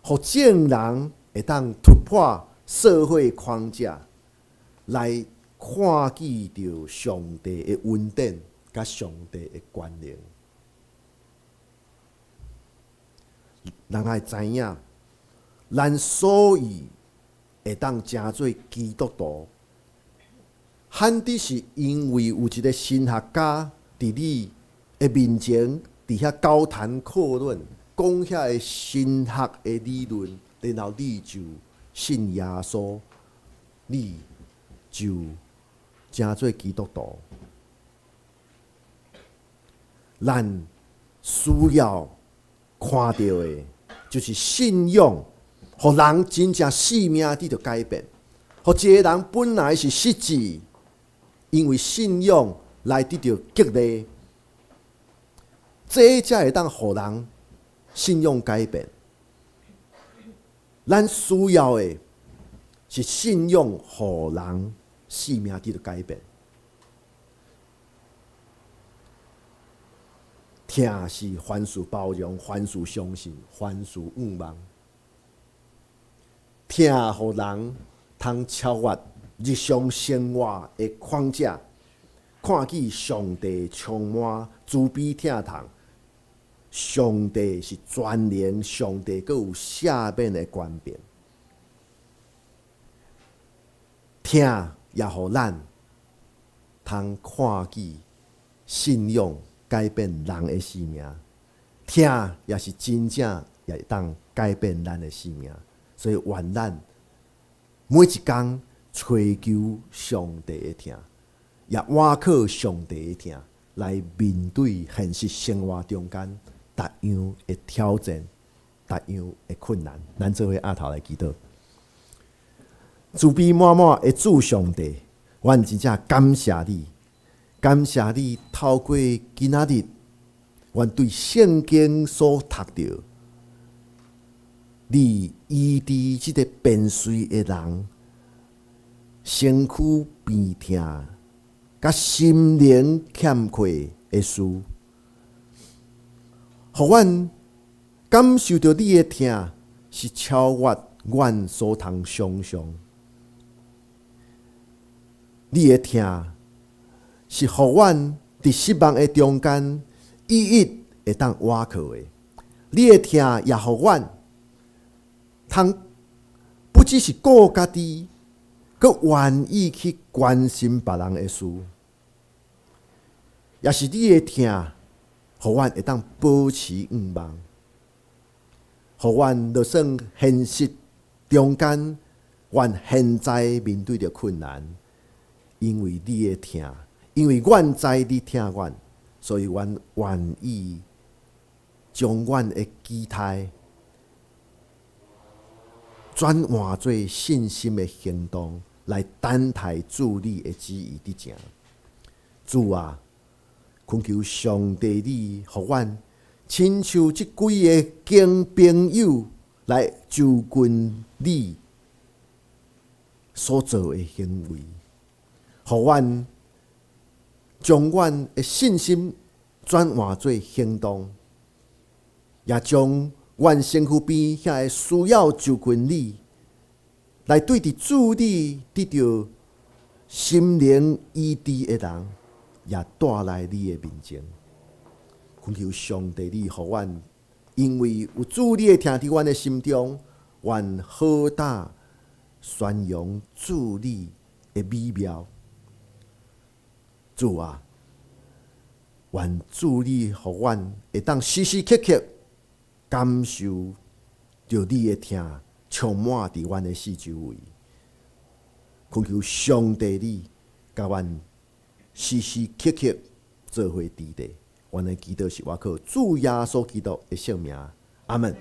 予眾人會當突破社會框架，來看見著上帝的恩典佮上帝的權能。人愛知影，咱所以會當成做基督徒，罕得是因為有一个神學家佇你的面前，佇遐高談闊論，講遐个神學的理論，然後你就信耶穌，你就成做基督徒。咱需要看著的，就是信仰，予人真正生命得著改變。予一个人本來是失志，因為信仰來得著激勵，這才會當予人信仰改變。咱需要的是信仰，予人生命得著改變。疼是凡事包容，凡事相信，凡事盼望。疼予人通超越日常生活的框架，看見上帝充滿慈悲疼痛，上帝是全能，上帝閣有赦免的權柄。疼也予咱通看見信仰改變人的生命，疼也是真正也會當改變咱的生命。所以願咱每一工揣求上帝的疼，也倚靠上帝的疼來面對現實生活中間逐樣的挑戰、逐樣的困難。咱做伙徛頭來祈禱。慈悲滿滿的主上帝，阮真正感謝你，感謝你透過今仔日，阮對聖經所讀著，你醫治這个便遂的人，身軀病痛，佮心靈欠缺的事，予阮感受著你的疼是超越阮所通想像。你的疼是予阮佇失望的中間，一一會當倚靠的。你的疼也予阮通不只是顧家己，閣願意去關心別人的事，也是你的疼，予阮會當保持向望，予阮就算現實中間，阮現在面對著困難，因為你的疼，因為阮知你疼阮，所以阮願意將阮的期待轉換做信心的行動，來等待主你的旨意佇成。主啊，懇求上帝你，予阮親像這幾个經朋友來就近你所做的行為，予阮將阮的信心轉換做行動，也將阮身軀邊遐个需要就近你，來對佇主你得著心靈醫治的人，也帶來你的面前。懇求上帝你予阮，因為有主你的疼佇阮的心中，願好膽宣揚主你的美妙。主啊，願主你予阮會當時時刻刻感受著你的疼，充滿佇阮的四周圍。懇求上帝你共阮時時刻刻做伙佇咧。阮的祈禱是倚靠主耶穌基督的聖名，阿門。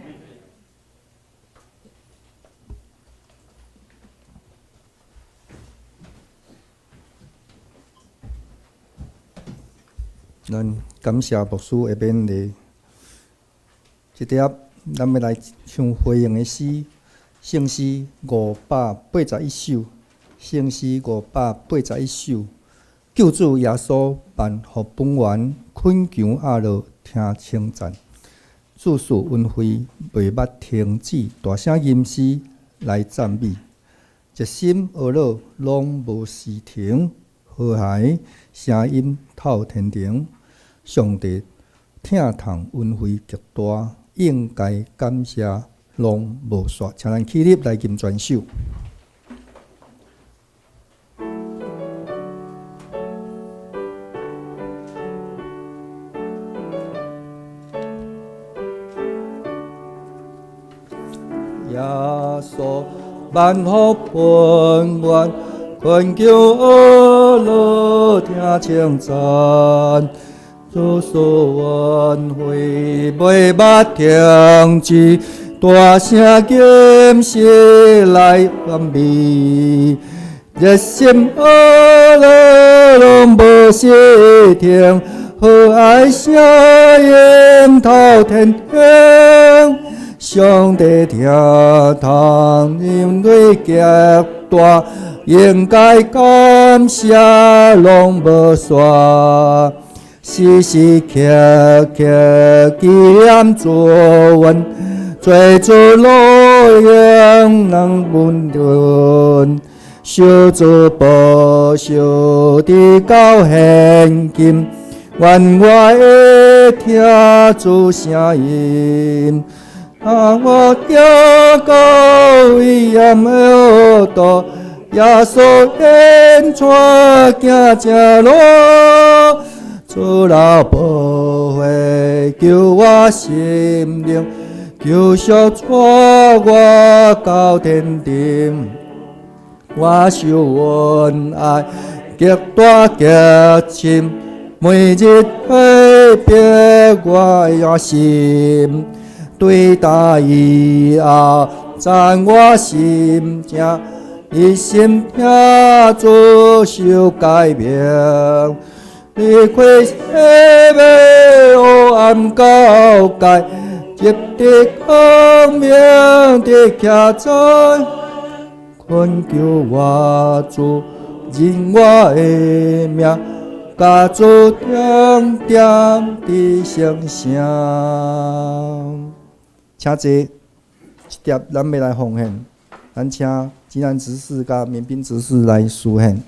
咱感謝牧師的勉勵。這碟咱欲來唱回應的詩，聖詩581首，聖詩581首。救主耶穌萬福本源，懇求阿樂聽稱讚。主賜恩惠袂捌停止，大聲吟詩來讚美。一心阿樂攏無時停，和諧聲音透天庭。上帝疼痛恩惠極大，應該感謝攏無煞。請咱起立來吟全首。耶穌萬福本源，懇求阿樂聽稱讚。主賜恩惠袂捌停止，大聲吟詩來讚美。熱心阿樂攏無時停，和藹聲音透天庭。上帝疼痛恩惠極大，應該感謝攏無煞。時時刻刻紀念主恩，做主樂園能穩頓。受主保守直到現今，願我會聽主聲音。啊，我行到危險的路途，耶穌引帶行正路，主流寶血救我心靈，救贖帶我到天頂。我受恩愛極大極深，每日催逼我的心，對大以後讚我心情，一心聽主受改變，離開世欲黑暗交界，入佇光明的徛在。懇求我主認我的名，佮主定點佇聖城。請坐，這碟咱欲來奉獻，咱請濟南執事佮民兵執事來司獻。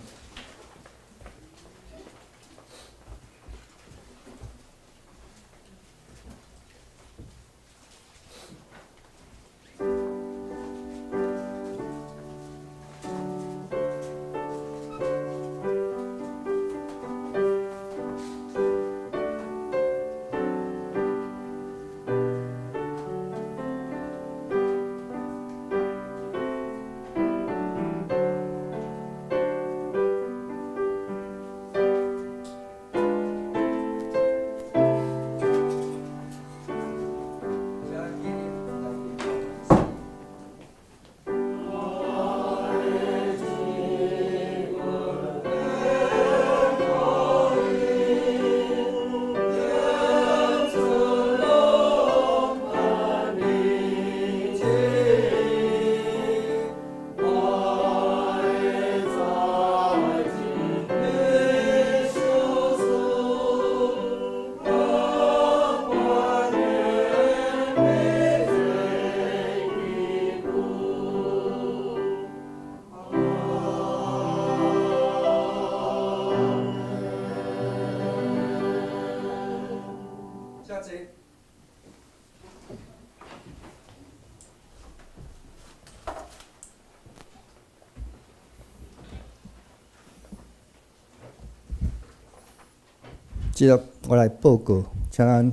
接著我來報告，請咱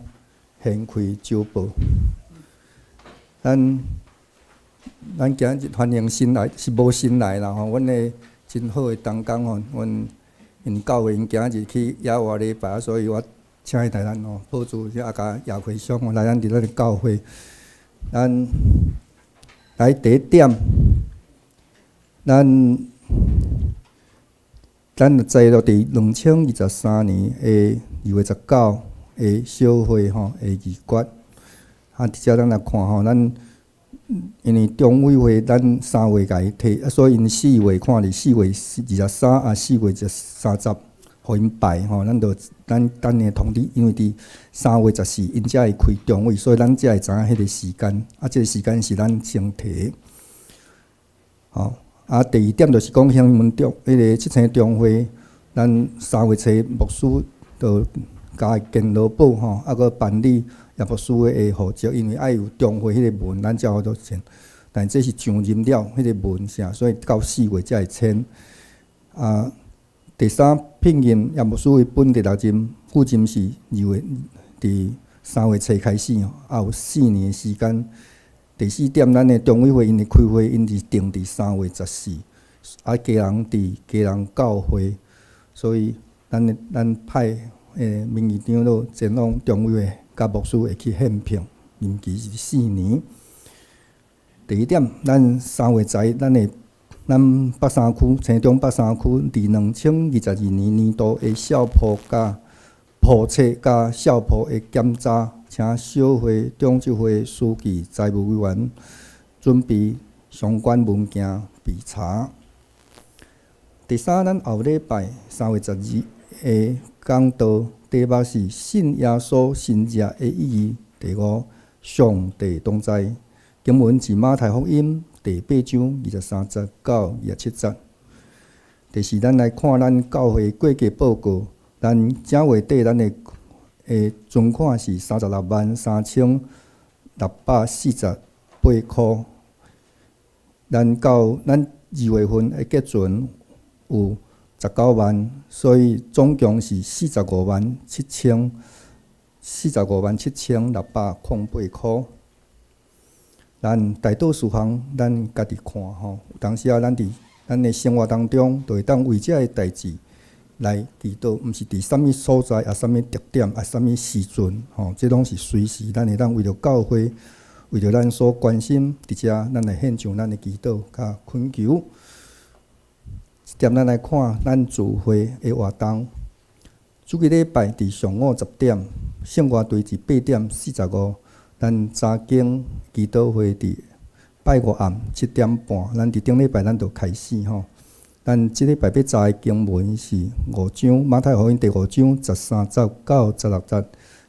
掀開週報。咱咱今日歡迎新來，是無新來啦吼。阮的真好的同工吼，阮𪜶教會𪜶今日去野外禮拜，所以我請伊來咱吼，報助遐共亞奎鄉吼來咱佇咱的教會。咱來第一點，咱。咱載落佇2023年的2月19的小會吼的議決，啊，佇遮咱來看吼，咱因為中委會咱3月共伊提，啊，所以𪜶四月看佇4月23啊，4月30，予𪜶排吼，咱就咱等下通知，因為佇3月14𪜶才會開中委，所以咱才會知影彼個時間，啊，這個時間是咱先提，吼。啊，第二點就是講，興門中彼個七星中會，咱3月初牧師就共建勞保吼，啊，閣辦理葉牧師的戶籍，因為愛有中會彼個文，咱才有法度簽。但這是上任了，彼個文啥，所以到四月才會簽。啊，第三聘任葉牧師為本第六任副任是二月佇三月初開始吼，啊有四年的時間。第四點，咱的中委會𪜶的開會，𪜶是定佇3月14，啊，基隆佇基隆教會，所以咱的咱派的名譽長老前往中委會，佮牧師會去獻聘，任期是四年。第二點，咱3月11，咱的咱北三區青中北三區佇2022年年度的校譜佮簿冊佮校譜的檢查。請小會長執會書記、財務委員準備相關文件備查。第三，咱後禮拜3月12的講道題目是信耶穌神蹟的意義。第五，上帝同在。經文是馬太福音第八章23節到27節。就是咱來看咱教會過去報告，咱正月底咱的的存款是36萬3648箍。咱到咱二月份的結存有19萬，所以總共是45萬7608箍。咱大多數項咱家己看吼，有當時啊，咱佇咱的生活當中，就會當為這个代誌來祈禱，毋是佇啥物所在啊，啥物特點啊，啥物時陣吼，這攏是隨時咱會當為著教會，為著咱所關心，佇遮咱來獻上咱的祈禱佮懇求。這點咱來看咱聚會的活動，主日禮拜佇上午10點，聖歌隊佇8點45，咱查經祈禱會佇拜五暗7點半，咱佇頂禮拜咱就開始吼。咱這禮拜欲查的經文是五章馬太福音第五章13節到16節，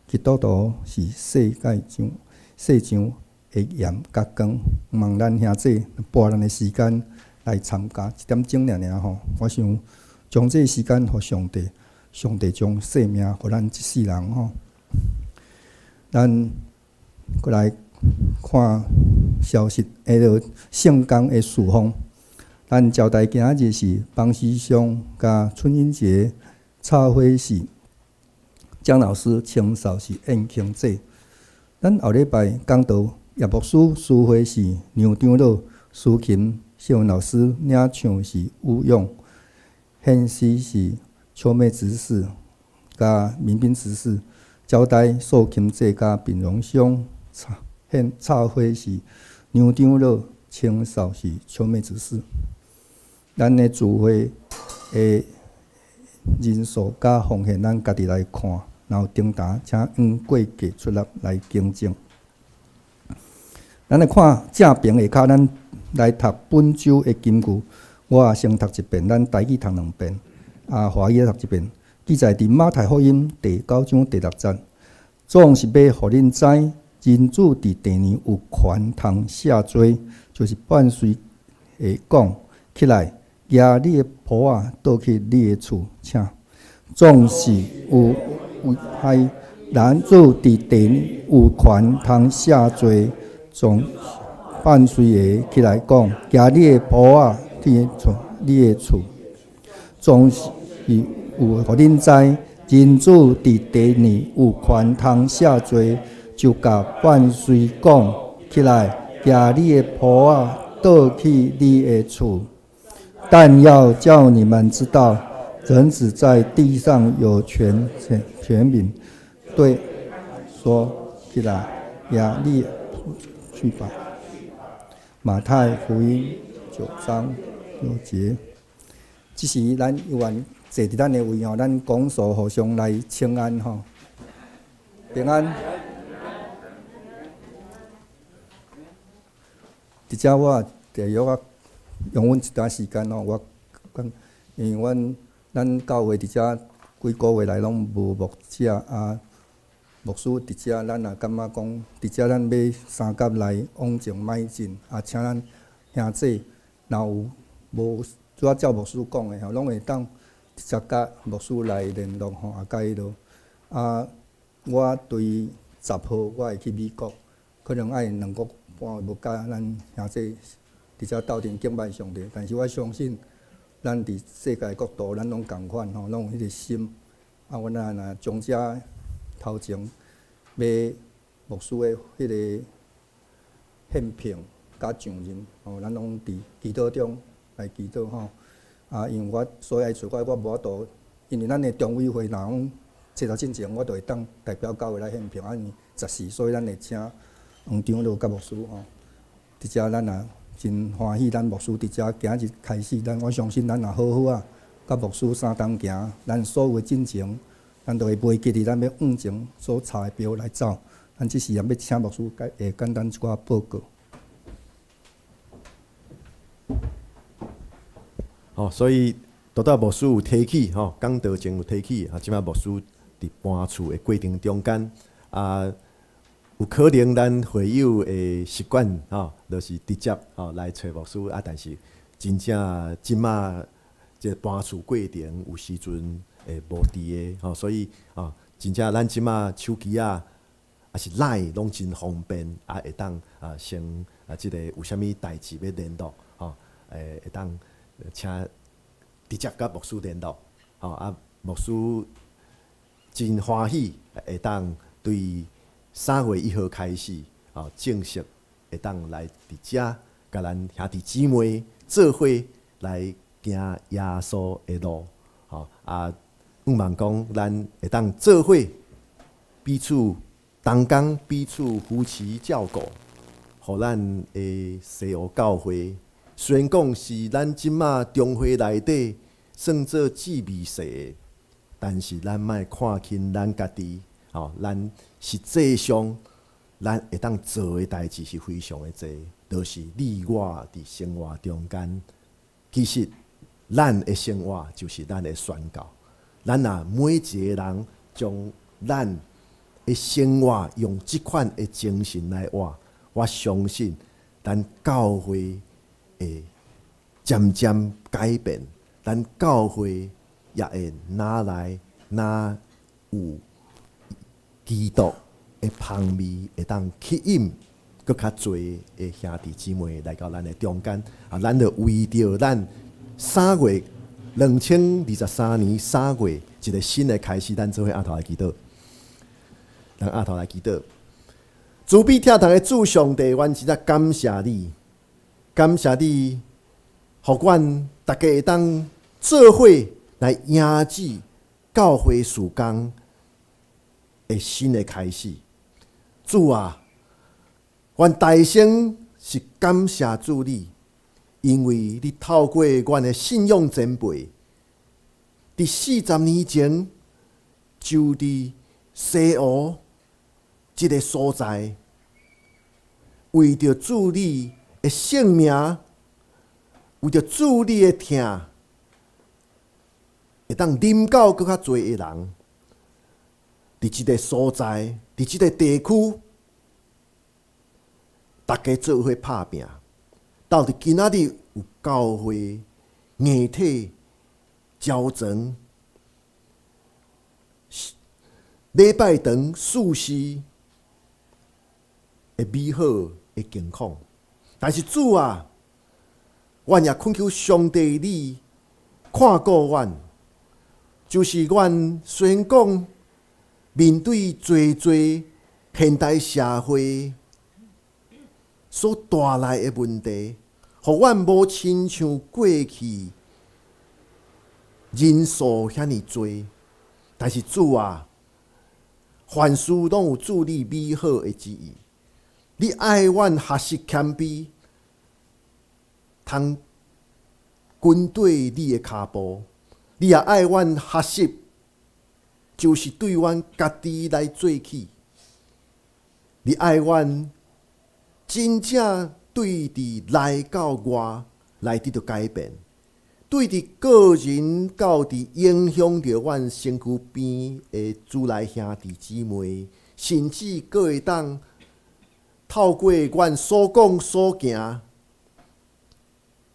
基督徒是世界上世上的鹽佮光，望咱兄弟撥咱的時間來參加一點鐘爾爾吼。我想將這个時間予上帝，上帝將生命予咱一世人吼。咱閣來看消息，彼个聖工的事奉。咱招待今仔日是方時尚佮春英節插花是江老師，清掃是燕慶姐。咱後禮拜講道葉牧師，司會是梁長老，司琴謝文老師，領唱是吳勇，獻詩是秋妹執事佮民兵執事，招待素琴姐佮秉榮兄，插獻插花是梁長老，清掃是秋妹執事。咱的聚會的人數佮奉獻，咱家己來看，然後頂台請按過價出納來更正。咱來看正爿下跤，咱來讀本週的金句。我先讀一遍，咱台語讀兩遍，啊，華語讀一遍。記載佇馬太福音第九章第六節，總是欲予恁知，人子佇地呢有權通赦罪，就是半歲會講起來，舉你的鋪仔，倒去你的厝，請總是有有害人子佇地呢有權通赦罪，總半歲的起來講，舉你的鋪仔，去厝你的厝，總是有予恁知，人子佇地呢有權通赦罪，就共半歲講起來，舉你的鋪仔，倒去你的厝。但要叫你們知道，人子在地上有權權權柄，對說起來，舉你去吧。馬太福音九章六節，這時咱有緣坐佇咱的位吼，咱拱手互相來請安吼，平安。佇遮我大約啊用阮一段時間吼，我講，因為阮咱教會佇遮幾個月來攏無牧者啊，牧師佇遮，咱也感覺講，佇遮咱欲相佮來往前邁進啊，請咱兄弟若有無拄仔照牧師講的吼，攏會當直接佮牧師來聯絡吼，啊，佮彼落啊，我對10號我會去美國，可能愛兩個半月無佮咱兄弟佇遮鬥陣敬拜上帝，但是我相信咱佇世界各地，咱攏仝款吼，攏有彼个心。啊，阮啊若將遮頭前欲牧師的彼个獻聘佮上任吼，咱攏佇祈禱中來祈禱吼。啊，因為我所以愛揣我，我無法度，因為咱的中委會若講冊查進前，我就會當代表教會來獻聘，啊，因為14，所以咱會請黃長老佮牧師吼。佇遮咱也真歡喜，咱牧師佇遮今日開始，咱我相信咱若好好仔，佮牧師相同行，咱所有的進程，咱就會袂記得咱欲往前所插的標來走。咱這時也欲請牧師會簡單一寡報告。吼，所以拄才牧師有提起吼，講道前有提起，啊，這擺牧師佇搬厝的過程中間，啊，有可能咱會友的習慣吼，就是直接吼來揣牧師，啊，但是真正這擺這個搬厝過程有時陣會無佇个吼，所以啊，真正咱這馬手機啊，抑是 LINE 攏真方便，啊，會當啊先啊，這个有啥物代誌欲聯絡，吼，會當請直接佮牧師聯絡，吼啊，牧師真歡喜會當對3月1號開始，吼，正式會當來佇遮共咱兄弟姊妹做伙來行耶穌的路，吼啊，向望講咱會當做伙彼此同工，彼此扶持照顧，予咱的西湖教會，雖然講是咱這馬中會內底算做姊妹細的，但是咱莫看輕咱家己，吼，咱實際上咱會當做的代誌是非常的濟，就是你我佇生活中間，其實咱的生活就是咱的宣告。咱若每一个人將咱的生活用這款的精神來活，我相信咱教會會漸漸改變，咱教會也會愈來愈有基督的芳味，會當吸引閣較濟的兄弟姊妹來到咱的中間。啊，咱就為著咱三月2023年3月一个新的開始，咱做伙阿頭來祈禱。咱阿頭來祈禱。慈悲疼痛的主上帝，阮真正感謝你，感謝你，予阮逐家會當做伙來迎接教會事工的新的開始。主啊，阮大聲是感謝主你，因為你透過阮的信仰前輩，佇40年前就佇西湖這个所在，為著主你的聖名，為著主你的疼，會當臨到閣較濟的人，佇這个所在，佇這个地區，逐家做伙拍拚，到佇今仔日有教會硬體招成，禮拜堂四時的美好的境況。但是主啊，阮也懇求上帝你看顧阮，就是阮雖然講面對濟濟現代社會所帶來的問題，予阮無親像過去人數遐爾濟，但是主啊，凡事攏有主你美好的旨意。你愛阮學習謙卑，通跟綴你的跤步。你也愛阮學習，就是對阮家己來做起。你愛阮真正對佇內到外來得著改變，對佇個人到佇影響著阮身軀邊的主內兄弟姊妹，甚至閣會當透過阮所講所行，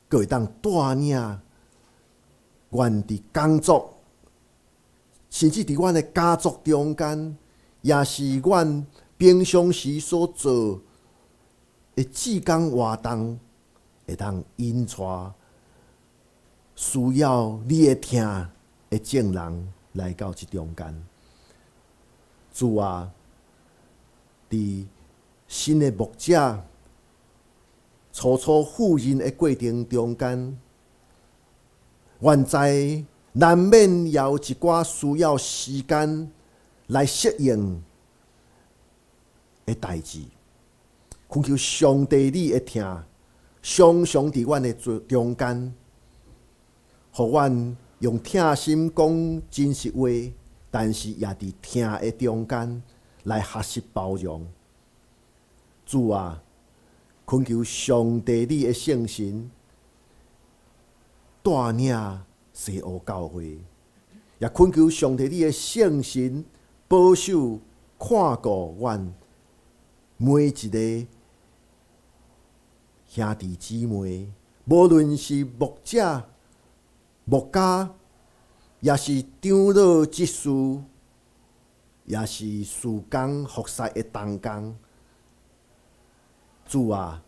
閣會當帶領阮佇工作，甚至佇阮的家族中間，也是阮平常時所做的志工活動，會當引帶需要你的疼的眾人來到這中間。主啊，佇新的牧者初初赴任的過程中間，阮知難免也有一寡需要時間來適應的代誌。懇求上帝你的疼，常常佇阮的中間，予阮用疼心講真實話，但是也佇疼的中間來學習包容。主啊，懇求上帝你的聖神帶領西湖教會，也懇求上帝你的聖神保守看顧阮每一个兄弟姊妹，無論是牧者、牧家，也是長老執事，也是事工服侍的同工。主啊，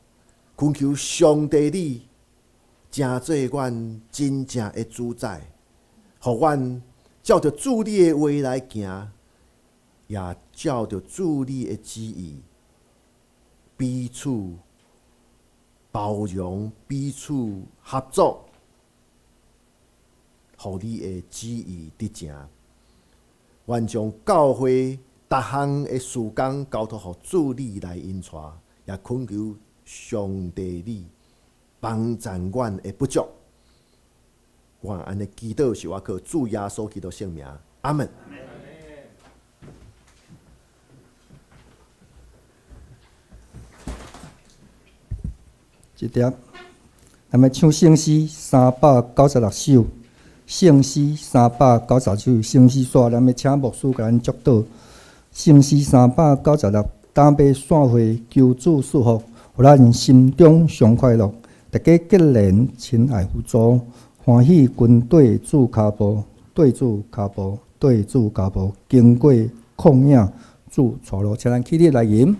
懇求上帝你，成做阮真正的主宰，予阮照著主你的話來行，也照著主你的旨意，彼此包容，彼此合作，予你的旨意得成。願將教會逐項的事工交託予主你來引帶，也懇求上帝你幫贊阮的不足。我按呢祈禱是我靠主耶穌基督聖名，阿門。這碟，咱們唱聖詩396首，聖詩396首，聖詩煞，咱欲請牧師共咱祝禱。聖詩396，膽欲散會，求主賜福，予咱心中上快樂。大家結連親愛互助，歡喜跟綴主跤步，綴主跤步，綴主跤步，經過曠野主帶路，請咱起立來吟。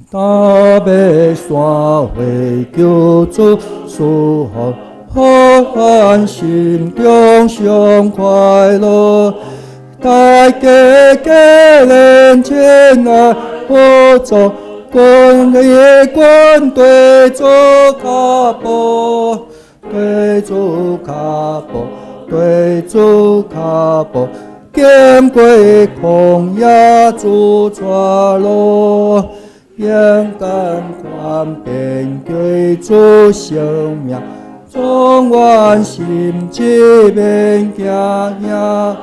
膽欲散會，求主賜福，予阮心中上快樂。大家結連親愛合作，跟一貫綴主跤步，綴主跤步，綴主跤步，經過曠野主帶路。勇敢權柄歸主聖名，壯阮心志免驚嚇。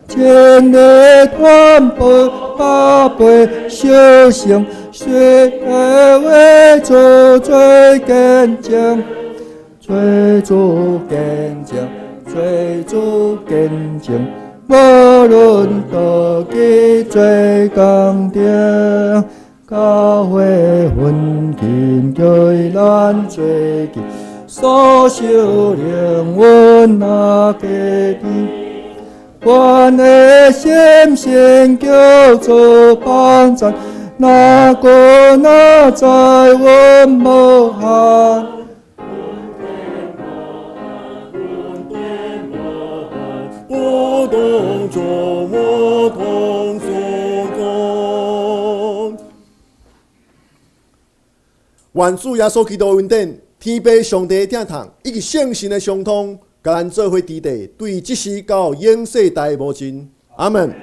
真理傳播百倍小成，說話主做見證，做主見證，做主見證，無論倒去做工程。教會奮勤叫咱做見，所受靈恩若家己，阮的心聲叫做幫贊，若過若在阮無限。我當作我同所講。願主耶穌基督的恩典、天父上帝的疼痛，以及聖神的相通，共咱做伙佇佇，對這時到永世代無盡。阿門。